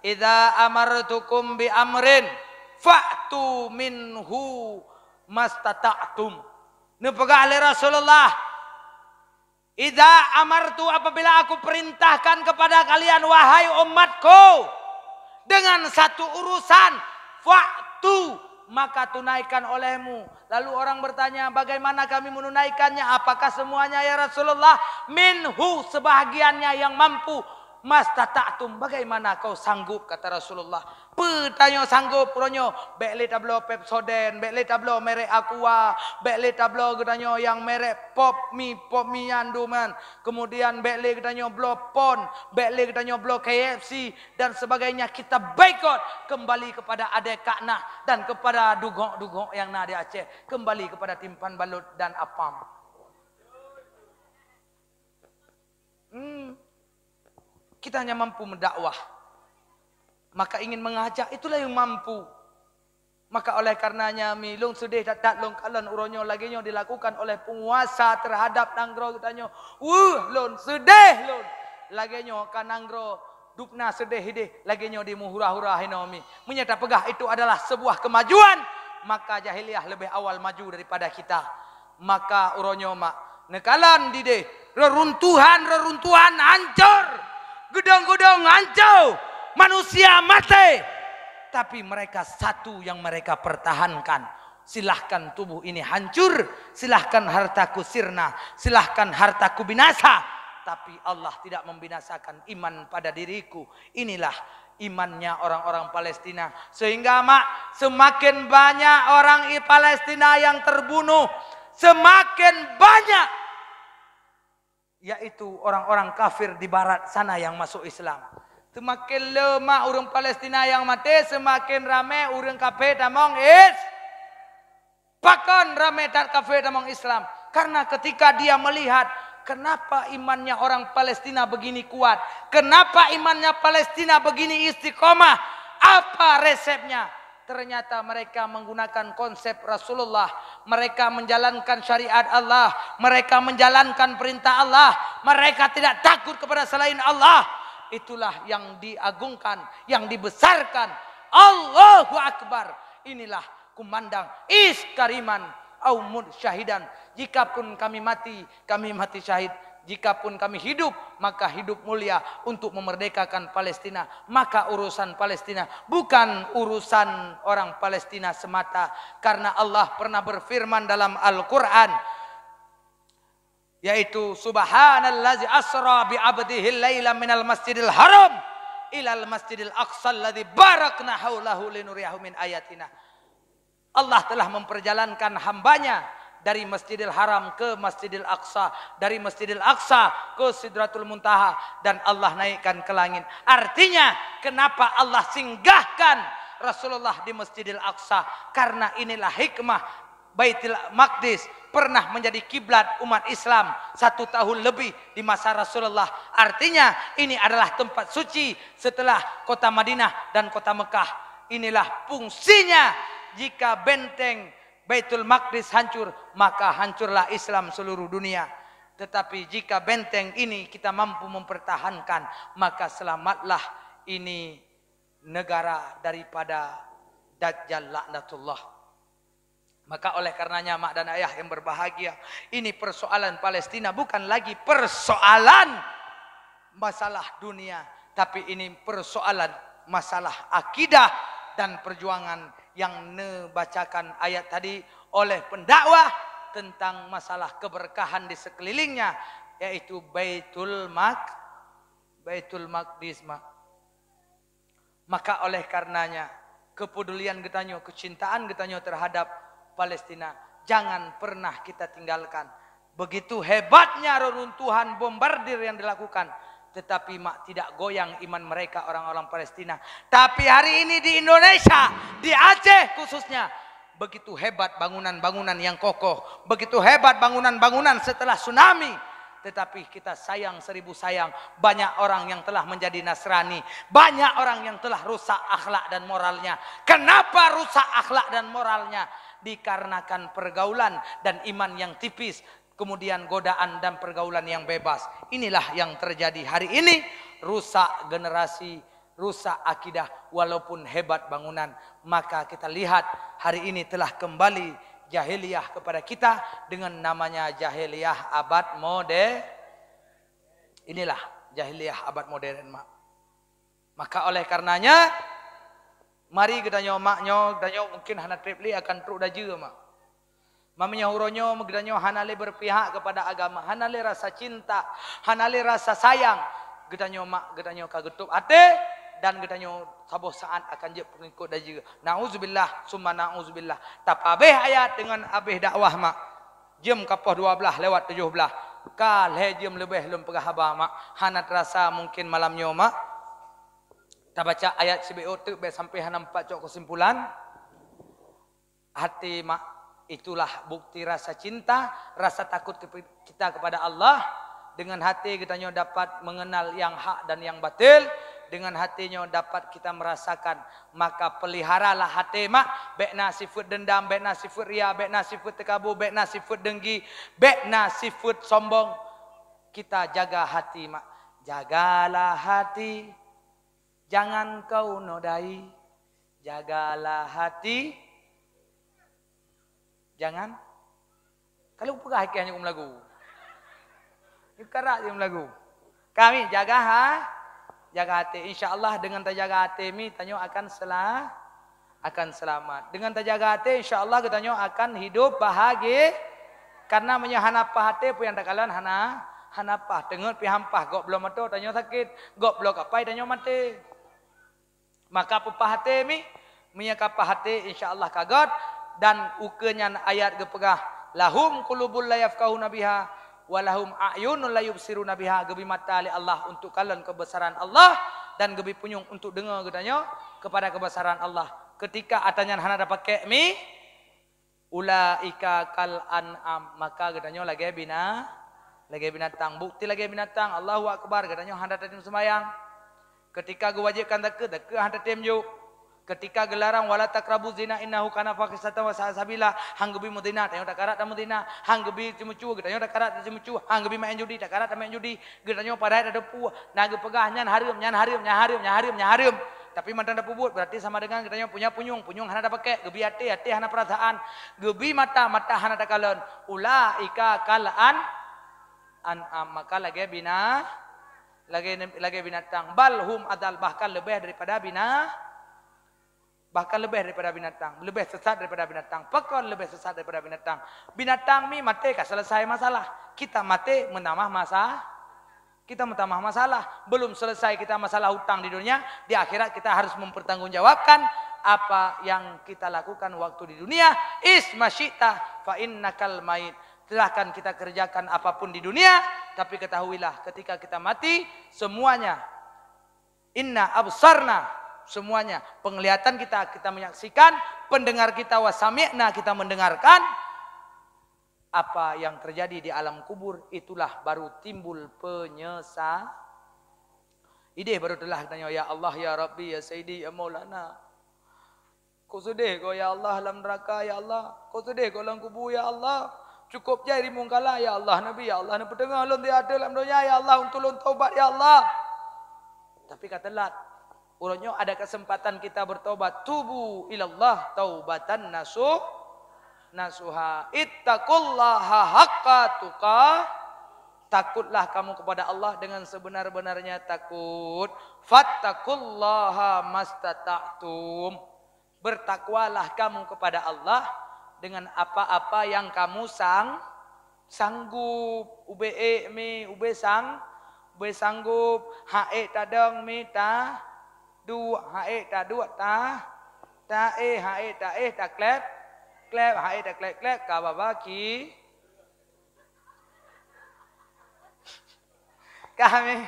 "Idza amartukum bi amrin fa'tu minhu mastata'tum." Neupeugah lé Rasulullah, "Idza amartu, apabila aku perintahkan kepada kalian, wahai umatku, dengan satu urusan, fa'tu, maka tunaikan olehmu." Lalu orang bertanya, "Bagaimana kami menunaikannya? Apakah semuanya, ya Rasulullah?" "Minhu, sebahagiannya yang mampu. Mastata'tum, bagaimana kau sanggup?" kata Rasulullah. Peue tanyoe sanggob uroe nyoe? Bék lé tabloe Pepsodent, bék lé tabloe merek Aqua, bék lé tabloe geutanyoe nyang merek Pop Mie, Pop Mie nyan duman. Kemudian bék lé geutanyoe bloe Pon, bék lé geutanyoe bloe K F C dan sebagainya. Kita boikot, kembali kepada adé Kaknah dan kepada dugok-dugok nyang na di Aceh, kembali kepada timpan balot dan apam. Hmm. Kita hanya mampu mendakwah. Maka ingin mengajak, itulah yang mampu. Maka oleh karenanya, mi, lôn seudeh that-that lôn kalon uroe nyoe lagée nyoe dilakukan oleh penguasa terhadap nanggroe geutanyoe. Weueh, lôn seudeh lôn. Lagée nyoe ka nanggroe dubna seudeh ideh, lagée nyoe dimuhura-hura hinoe, mi. Meunyoe tapeugah itu adalah sebuah kemajuan, maka jahiliyah lebih awal maju daripada kita. Maka uroe nyoe mak, neukalon dideh, reruntuhan-reruntuhan hancor, geudong-geudong hancor, manusia maté. Tapi mereka satu yang mereka pertahankan. Silahkan tubuh ini hancur, silahkan hartaku sirna, silahkan hartaku binasa. Tapi Allah tidak membinasakan iman pada diriku. Inilah imannya orang-orang Palestina. Sehingga mak, semakin banyak orang i Palestina yang terbunuh, semakin banyak, yaitu orang-orang kafir di barat sana yang masuk Islam. Semakin lemak ureuëng Palestina yang mati, semakin ramai ureuëng kafir tamong is. Pakon ramai that kafir tamong Islam? Karena ketika dia melihat, kenapa imannya orang Palestina begini kuat? Kenapa imannya Palestina begini istiqomah? Apa resepnya? Ternyata mereka menggunakan konsep Rasulullah. Mereka menjalankan syariat Allah. Mereka menjalankan perintah Allah. Mereka tidak takut kepada selain Allah. Itulah yang diagungkan, yang dibesarkan. Allahu Akbar. Inilah kumandang, "Ish kariman au mut syahidan." Jikapun kami mati, kami mati syahid. Jikapun kami hidup, maka hidup mulia untuk memerdekakan Palestina. Maka urusan Palestina bukan urusan orang Palestina semata, karena Allah pernah berfirman dalam Al-Quran, yaitu, "Subhanallazi asra bi abdihi laila minal masjidil haram ilal masjidil aqsa alladzi barakna haulahu linuriyahu min ayatina." Allah telah memperjalankan hambanya dari Masjidil Haram ke Masjidil Aqsa, dari Masjidil Aqsa ke Sidratul Muntaha, dan Allah naikkan ke langit. Artinya, kenapa Allah singgahkan Rasulullah di Masjidil Aqsa? Karena inilah hikmah. Baitul Maqdis pernah menjadi kiblat umat Islam satu tahun lebih di masa Rasulullah. Artinya, ini adalah tempat suci setelah kota Madinah dan kota Mekah. Inilah fungsinya, jika benteng Baitul Maqdis hancur, maka hancurlah Islam seluruh dunia. Tetapi jika benteng ini kita mampu mempertahankan, maka selamatlah ini negara daripada Dajjal laknatullah. Maka oleh karenanya, mak dan ayah yang berbahagia, ini persoalan Palestina bukan lagi persoalan masalah dunia, tapi ini persoalan masalah akidah dan perjuangan yang neubacakan ayat tadi oleh pendakwah tentang masalah keberkahan di sekelilingnya, yaitu Baitul Maq-, Baitul Maqdis, mak. Maka oleh karenanya, kepedulian geutanyoe, kecintaan geutanyoe terhadap Palestina, jangan pernah kita tinggalkan. Begitu hebatnya reruntuhan bombardir yang dilakukan, tetapi mak tidak goyang iman mereka orang-orang Palestina. Tapi hari ini di Indonesia, di Aceh khususnya, begitu hebat bangunan-bangunan yang kokoh, begitu hebat bangunan-bangunan setelah tsunami. Tetapi kita sayang seribu sayang, banyak orang yang telah menjadi Nasrani, banyak orang yang telah rusak akhlak dan moralnya. Kenapa rusak akhlak dan moralnya? Dikarenakan pergaulan dan iman yang tipis, kemudian godaan dan pergaulan yang bebas. Inilah yang terjadi hari ini, rusak generasi, rusak akidah, walaupun hebat bangunan. Maka kita lihat, hari ini telah kembali jahiliyah kepada kita dengan namanya jahiliyah abad mode-, Inilah jahiliyah abad modern, mak. Maka oleh karenanya, mari geutanyoe mak nyoe, geutanyoe mungkin hana treb lé akan trok dajeue, mak. Meunyoe uroe nyoe geutanyoe hana lé berpihak kepada agama, hana lé rasa cinta, hana lé rasa sayang, geutanyoe mak, geutanyoe ka geutôb até dan geutanyoe saboh saat akan jeuet peungikot dajeue. Nauzubillah, summa nauzubillah. Tapabeh ayat deungon abeh dakwah, mak. Jeuem ka poh dua blaih lewat tujoh blaih. Ka lhée jeuem leubeh lôn peugah haba, mak. Hana teurasa mungkin malam nyoe, mak. Tabaca ayat sibeue teuk bék sampai hana meupat cok kesimpulan. Hati, mak, itulah bukti rasa cinta, rasa takut kepe-, kita kepada Allah. Dengan hati geutanyoe dapat mengenal yang hak dan yang batil. Dengan hati nyoe dapat kita merasakan. Maka peliharalah hati, mak. Bék na sifeuet dendam, bék na sifeuet ria, bék na sifeuet teukabu, bék na sifeuet dengki, bék na sifeuet sombong. Kita jaga hati, mak. Jagalah hati, jangan kau nodai. Jagalah hati, jangan. Kalau peugah ikeh nyoe meulagu. Nyoe karak je meulagu. Kami jaga ha, jaga hati. Insya Allah dengan tajaga hati mi, tanyoe akan sela-, akan selamat. Dengan tajaga hati, insya Allah geutanyoe akan hidup bahagia. Karena meunyoe hana paih hati, peue nyang takalon hana, hana paih. Teungeut pih hampah, gob bloe mata tanyoe sakét, gob bloe kapai tanyoe maté. Maka peupaih até mi, meunyoe ka paih até, insya Allah ka göt, dan ukeue nyan ayat geupeugah, "Lahum qulubun la yafqahuna biha, wa lahum a'yunun la yubsiruna biha," geubri mata lé Allah untuk kalon keubeusaran Allah, dan geubri punyueng untuk deungoe geutanyoe kepada keubeusaran Allah. Keutika atra nyan hana tapakék mi, "Ulaika kal an'am," maka geutanyoe lagée bina-, lagée binatang. Bukti lagée binatang, Allahu Akbar, geutanyoe hana tatem seumayang. Keutika geuwajéb kan zakeuet, zakeuet hana tatem jok. Keutika geularang, "Wala taqrabu zina innahu kana fahisyatan wa sa'a sabila," han geubri meuzina, tanyoe takarat tameuzina. Han geubri ceumeucue, geutanyoe takarat taceumeucue. Han geubri maén judi, takarat tamaén judi. Geutanyoe padahai tateupeue, na geupeugah nyan hareuem, nyan hareuem, nyan hareuem, nyan hareuem, nyan hareuem. Tapi mantong tapeubuet, berarti sama dengan geutanyoe punya punyueng, punyueng hana tapakék, geubri até, até hana peurasaan, geubri mata, mata hana takalon. Ulaika kal an-, an'am, maka lagée bina-, lagée, lagée binatang. Bal hum adal, bahkan leubeh daripada bina-, Bahkan leubeh daripada binatang, leubeh sesat daripada binatang. Pakon leubeh sesat daripada binatang? Binatang mi maté ka selesai masalah. Kita maté meutamah masa-, kita meutamah masalah. Belum selesai kita masalah hutang di dunia, di akhirat kita harus mempertanggungjawabkan apa yang kita lakukan waktu di dunia. Is ma syi'ta fa innakal mait. Silahkan kita kerjakan apapun di dunia, tapi ketahuilah ketika kita mati, semuanya Inna absarna, semuanya, penglihatan kita, kita menyaksikan, pendengar kita, wa sami'na, kita mendengarkan. Apa yang terjadi di alam kubur, itulah baru timbul penyesa-, idéh baru teulah geutanyoe, "Ya Allah, ya Rabbi, ya Sayyidi, ya Maulana." Kok seudeh goe, ya Allah, lam neuraka, ya Allah. Kok seudeh goe lam kubu, ya Allah. Cukôp jai rimueng kala, ya Allah. Neubi, ya Allah, neupeuteungoh lôn di ateueh lam donya, ya Allah, untuk lôn taubat, ya Allah. Tapi ka teulat. Uroe nyoe ada kesempatan kita bertobat. Tubu ilallah taubatan nasuh, nasuha. Ittaqullaha haqqa tuqa. Takutlah kamu kepada Allah dengan sebenar-benarnya takut. Fattaqullaha mastata'tum. Bertakwalah kamu kepada Allah dengan apa-apa yang kamu sang-, sanggup. Ubé ék mi, ubé sang-, ubé sanggup. Hak ék tadong mi, taduek. Hak ék taduek, ta-, taéh. Hak ék taéh, takleb-, kleb. Hak ék takleb-kleb, ka babaki. Kami.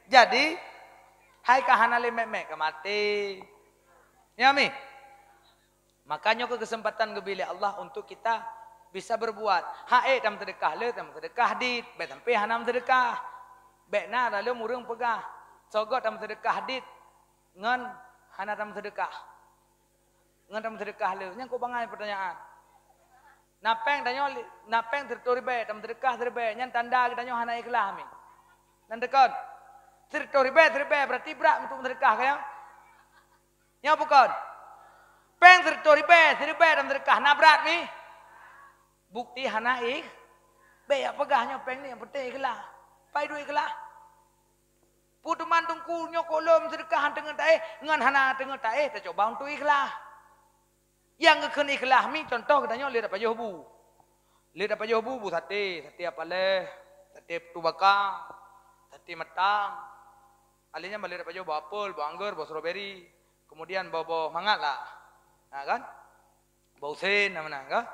Jadi, hai ka hana lé mek-mek ka maté. Ya mi? Makanya ke kesempatan geubri lé Allah untuk kita bisa berbuat. Hak ék tameuseudeukah le, tameuseudeukah dit, bék sampai hana meuseudeukah. Bék na lalom ureuëng peugah, "Soe göt tameuseudeukah dit ngon hana tameuseudeukah." Ngon tameuseudeukah le. Nyan kok bangai pertanyaan. Na péng tanyoe li-, na péng sireutôh ribée, tameuseudeukah siribée, nyan tanda geutanyoe hana ikhlas mi. Nan deukon. Sireutôh ribée, siribée, berarti brat untuk meuseudeukah, kan? Nyoe bukon. Péng sireutôh ribée, siribée tameuseudeukah, na brat mi. Bukti hana ikh-, Bék jak peugah nyoe péng ni, nyang penting ikhlas. Pai duek ikhlas. Peue teuma teungku nyoe kok lom seudeukah teungoh taéh, ngon hana teungoh taéh, tacoba untuk ikhlas. Nyang geukheun ikhlas mi, contoh geutanyoe lé tapajoh bu. Lé tapajoh bu, bu saté, saté apaleh, saté tubaka, saté matang. Alé nyan lé tapajoh bu apel, bu anggur, bu strawberry. Kemudian bu, bu mangat lah. Nah kan? Bu usen nama nah kan?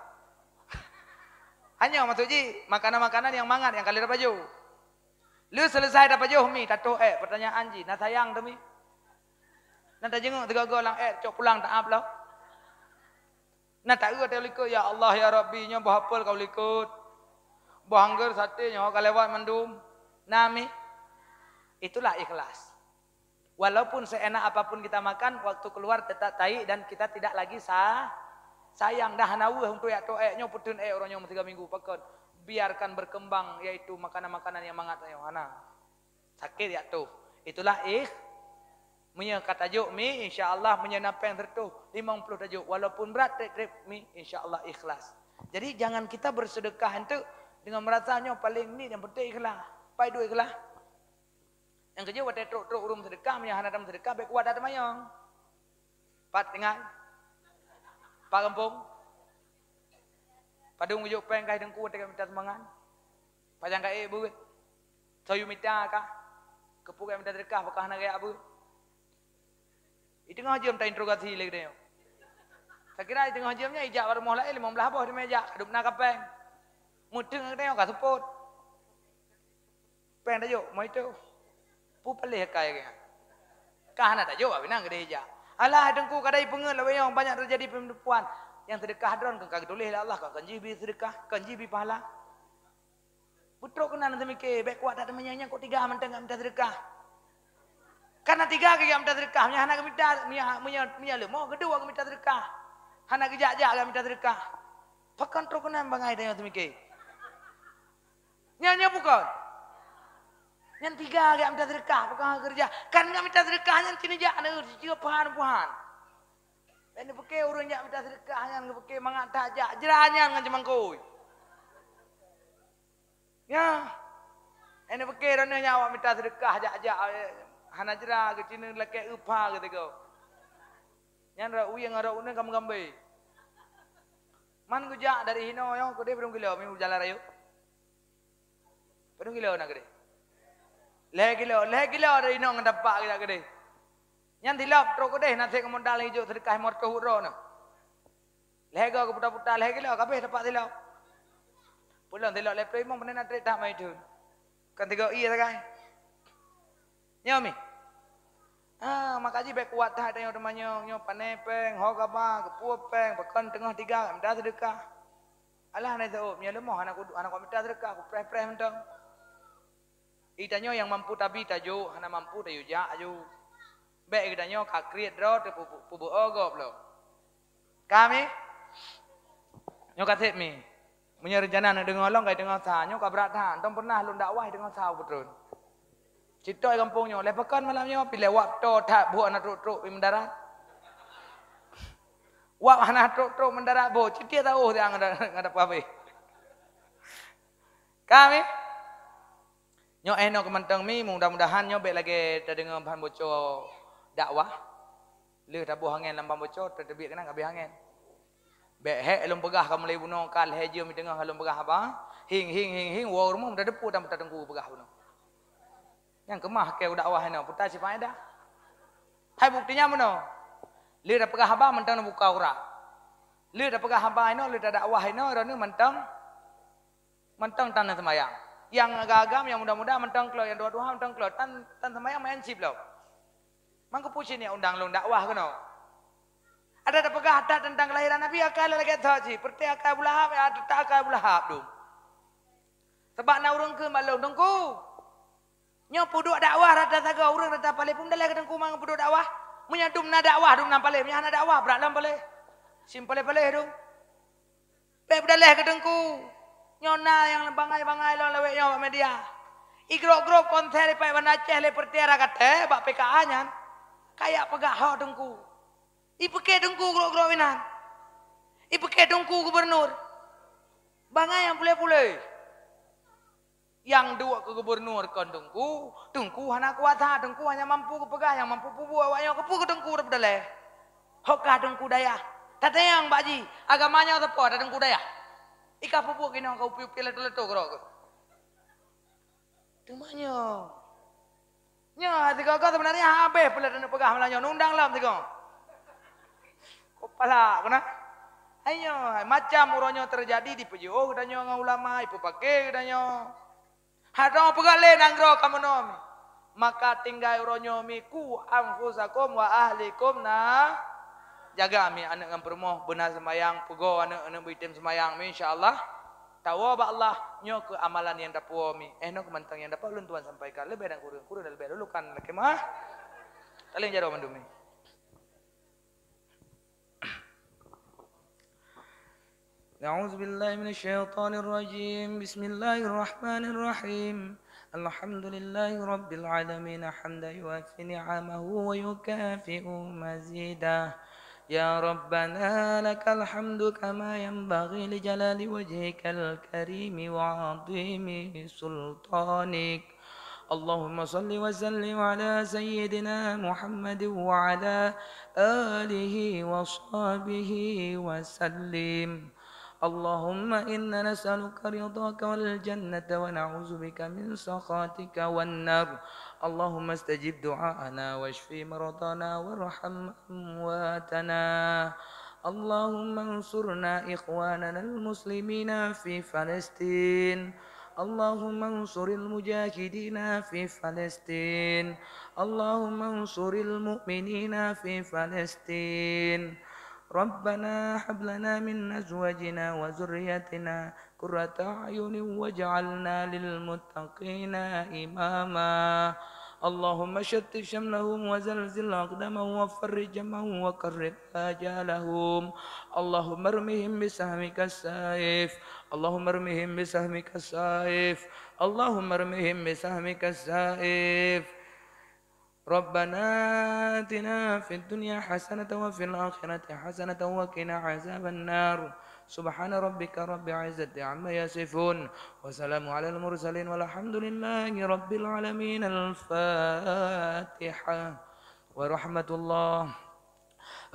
Hanya maksud jih makanan-makanan yang mangat yang ka lé tapajoh. Lé selesai tapajoh mi, tatoh ék, pertanyaan jih, na sayang teuh mi? Na tajenguk teugogo lam ék, cok pulang taab lom? Na taeu teuh likot, "Ya Allah, ya Rabbi, nyoe boh apel ka likot. Boh anggur saté nyoe ka lewat mandum." Na mi? Itulah ikhlas. Walaupun seenak apapun kita makan, waktu keluar tetap tahi dan kita tidak lagi sa-, sayang. Dah hana weueh untuk jak toh ék nyoe, peuteun ék uroe nyoe meusiga minggu. Pakon? Biarkan berkembang, yaitu makanan-makanan yang mangat nyoe. Hana. Sakét jak toh. Itulah ikh-, meunyoe ka tajok mi, insya Allah, meunyoe na péng seratus, limong puluh tajok. Walaupun brat, trép-trép mi, insya Allah ikhlas. Jadi, jangan kita bersedekah enteuk dengan merasa nyoe paling ni, yang penting ikhlas. Pai duek ikhlas. Nyang keujeuet watée trok-trok ureuëng seudeukah, meunyoe hana tam seudeukah, bék kuat that teumanyong. Pat tinggai? Pat gampông? Padum geujok péng ka i teungku watée ka mita sumbangan? Pajan ka ék beuet? Soe yue mita ka? Keupeue ka mita seudeukah, pakon hana geujak beuet? Di teungoh jeuem ta interogasi lé geutanyoe. Takira di teungoh jeuem nyan ijak bak rumoh laén limong blaih boh teuma ijak, ka dum na ka péng. Meuteung geutanyoe ka seupôt. Péng tajok, moi teuh. Peue paléh akai geuh nyan? Ka hana tajok, abéh nyan geudeh ijak. Alah, Teungku, kadai peungeut lawét nyoe banyak teujadi peunipuan. Nyang seudeukah droe kon ka geutuléh lé Allah, kon jih bi seudeukah, kon jih bi pahala. Beutrok keunan teumike, bék kuat that teumanyong nyan kok tiga mantong geumita seudeukah. Kana tiga geumita seudeukah, meunyo hana geumita, meunyo, meunyo, meunyo leumoh, keudua geumita seudeukah. Hana geujak-jak geumita seudeukah. Pakon trok keunan bangai tanyoe teumike? Nyan, nyan bukon. Nyan tiga geumita seudeukah, pakon keureuja. Kan geumita seudeukah nyan cit neujak, neuh, sicie pahan-pahan. Bék neupiké ureuëng jak mita seudeukah nyan, neupiké mangat that jak, jra nyan ngon ceumangkôi. Nyan. Eh, neupiké droeneuh nyan awak mita seudeukah jak-jak, eh, hana jra geuh, cit neulakée eupha geuh sigoe. Nyan rot uyeueng, rot uneuen ka meugambée. Man geujak dari hinoe nyoe keudeh padum kilo, meujalan rayeuk. Padum kilo na keudeh? Lhée kilo, lhée kilo dari hinoe ngon tapak geujak keudeh. Nyan silop trok keudeh, na sép ngon modal ijok seudeukah limong reutôh uroe na. Lhée goe geuputa-puta, lhée kilo, ka abéh tapak silop. Peulom silop lhée ploh limong, pane na trép that meuideuen. Kan tiga ie sagai. Nyoe mi. Ah, maka jih bék kuat that tanyoe teumanyong, nyoe pane péng, ho gaba, geupeu péng, pakon teungoh tiga, mita seudeukah. Alah, hana seuôt, meunyo leumoh hana ku, hana ku mita seudeukah, kupreh-preh mantong. Di tanyoe nyang mampu tabi tajok, hana mampu tayue jak aju. Bék geutanyoe ka kriet droe teupeu-, peubeuo gob lom. Ka mi? Nyoe ka sép mi. Meunyoe reuncana neudeungoe lom, ka deungoe sa, nyoe ka brat that. Mantong pernah lôn dakwah deungoe sa u Putrön. Cit toe gampông nyoe, lhée pakon malam nyoe, pih lhée wab toe that buet na trok-trok i meudarat. Wab hana trok-trok meudarat boh, cit tiek taôh siang ngon da-, ngon dapeuh abéh. Ka mi? Nyoe eh noe keumantong mi, mudah-mudahan nyoe bék lagée tadeungoe bahan boco dakwah. Lheueh taboh angén lam bahan boco, tateubiet keunan ka abéh angén. Bék hék lôn peugah ka mulai bunoe ka lhée jeuem i teungoh ka lôn peugah haba, hing, hing, hing, hing, woe rumoh meutateupeue dan meutateupeue peugah bunoe. Nyang keumah keu dakwah inoe, peue ta sifaedah. Hai bukeuti nyan bunoe. Lheueh tapeugah haba mantong neubuka urat. Lheueh tapeugah haba inoe, lheueh tadakwah inoe, droeneuh mantong, mantong tan seumayang. Nyang agam-agam, nyang muda-muda mantong klok, nyang tuha-tuha mantong klok, tan, tan seumayang meu'en cit lom. Mangkeupeu cit nyak undang lôn dakwah keunoe. Ada tapeugah that teuntang keulahiran Nabi, akai lagée that cit, peureuté akai Abu Lahab, ya, that akai Abu Lahab dum. Sabab na ureuëng kheun bak lôn, "Teungku, nyoe peuduek dakwah rata sagoe, ureuëng rata paléh, peue meudaléh keu Teungku mangat peuduek dakwah? Meunyoe dum na dakwah, dum na paléh, meunyoe hana dakwah, brat lom paléh." Sim paléh-paléh dum. Bék peudaléh keu Teungku. Nyoe na nyang bangai-bangai lom lawét nyoe bak media. Igrop-grop konser ipai Banda Aceh lé peureuté ara katé bak P K A nyan. Kayak peugah ho Teungku. Ipiké Teungku grop-grop inan. Ipiké Teungku gubernur. Bangai nyang puléh-puléh. Nyang duek keu gubernur kon teungku, teungku hana kuasa, teungku hanya mampu geupeugah, nyang mampu peubuet awak nyoe keupeue keu teungku reupeudaleh. Ho kah teungku dayah. Tatanyong bak jih, agama nyoe sapeue, ada teungku dayah. Ikah peubuet keunoe ka upi-upi latu-latu keudroe keuh. Teuma nyoe. Nyoe sigoe-goe seubeunarnya habéh peuleueh taneuk peugah malam nyoe, nundang lom sigoe. Kok palak keunan? Hai nyoe, macam uroe nyoe teujadi dipeujiôh geutanyoe ngon ulama, ipeupake geutanyoe. Hana peugah lé nanggroe kamoe nyoe mi. Maka tinggai uroe nyoe mi, ku anfusakum wa ahlikum na. Jaga mi aneuëk ngon peurumoh, beuna seumayang, peugoe aneuëk, aneuëk beuitem seumayang mi, insya Allah. Tawoe bak Allah, nyoe keuh amalan nyang tapuwoe mi. Eh, nyoe keuh mantong nyang dapat ulôn tuan sampaikan. Leubeh dan kureueng, kureueng dan leubeh lôn lukan lakée meuah. Taleueng jaroe mandum mi. أعوذ بالله من الشيطان الرجيم. بسم الله الرحمن الرحيم. الحمد لله رب العالمين، حمدا يوافي نعمه ويكافئ مزيده. يا ربنا لك الحمد كما ينبغي لجلال وجهك الكريم وعظيم سلطانك. اللهم صل وسلم على سيدنا محمد وعلى آله وصحبه وسلم. اللهم إنا نسألك رضاك والجنة ونعوذ بك من سخطك والنار. اللهم استجب دعاءنا واشف مرضانا وارحم أمواتنا. اللهم انصرنا إخواننا المسلمين في فلسطين. اللهم انصر المجاهدين في فلسطين. اللهم انصر المؤمنين في فلسطين. ربنا هب لنا من أزواجنا وذرياتنا قرة أعين واجعلنا للمتقين إماما. اللهم شتت شملهم وزلزل أقدامهم وفرق جمعهم وقرب آجالهم. اللهم ارمهم بسهمك السائف. اللهم ارمهم بسهمك السائف. اللهم ارمهم بسهمك السائف. ربنا آتنا في الدنيا حسنة وفي الآخرة حسنة وقنا عذاب النار. سبحان ربك رب العزة عما يصفون. وسلام على المرسلين والحمد لله رب العالمين. الفاتحة. ورحمة الله.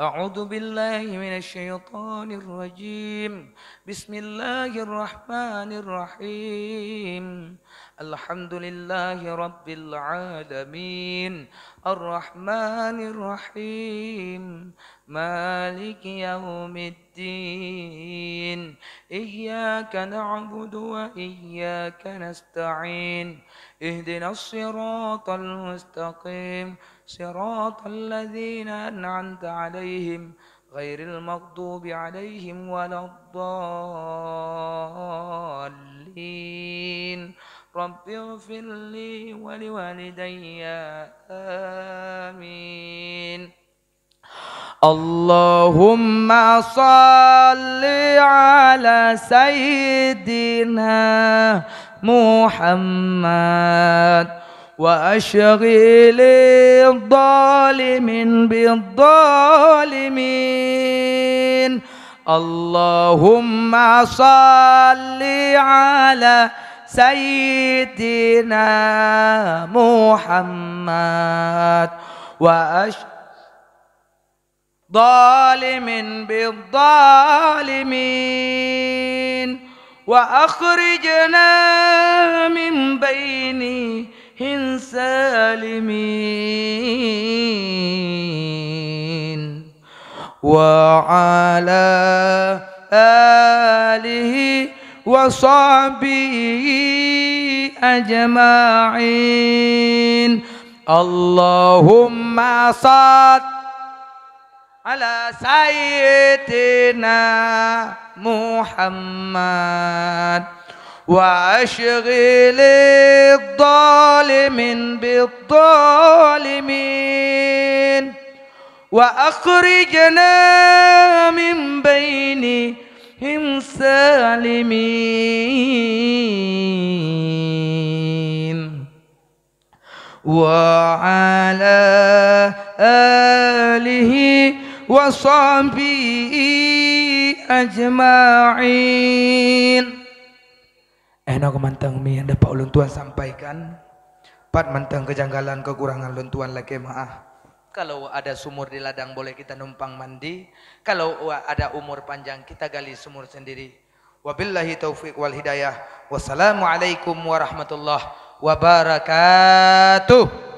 أعوذ بالله من الشيطان الرجيم. بسم الله الرحمن الرحيم. الحمد لله رب العالمين. الرحمن الرحيم. مالك يوم الدين. إياك نعبد وإياك نستعين. اهدنا الصراط المستقيم. صراط الذين أنعمت عليهم غير المغضوب عليهم ولا الضالين. رب اغفر لي ولوالدي. آمين. اللهم صل على سيدنا محمد وأشغل الظالمين بالظالمين. اللهم صل على سيدنا محمد وأش ظالم بالظالمين، وأخرجنا من بينهم سالمين. وعلى آله وصحبه أجمعين. اللهم صل على سيدنا محمد وأشغل الظالمين بالظالمين وأخرجنا من بينهم سالمين. وعلى آله وصحبه أجمعين. Nyoe mantong mi nyang dapat ulôn tuan sampaikan. Pat mantong kejanggalan, kekurangan lôn tuan lakée meu'ah. Kalau ada sumur di ladang, boleh kita numpang mandi. Kalau ada umur panjang, kita gali sumur sendiri. Wabillahi taufiq wal hidayah. Wassalamualaikum warahmatullahi wabarakatuh.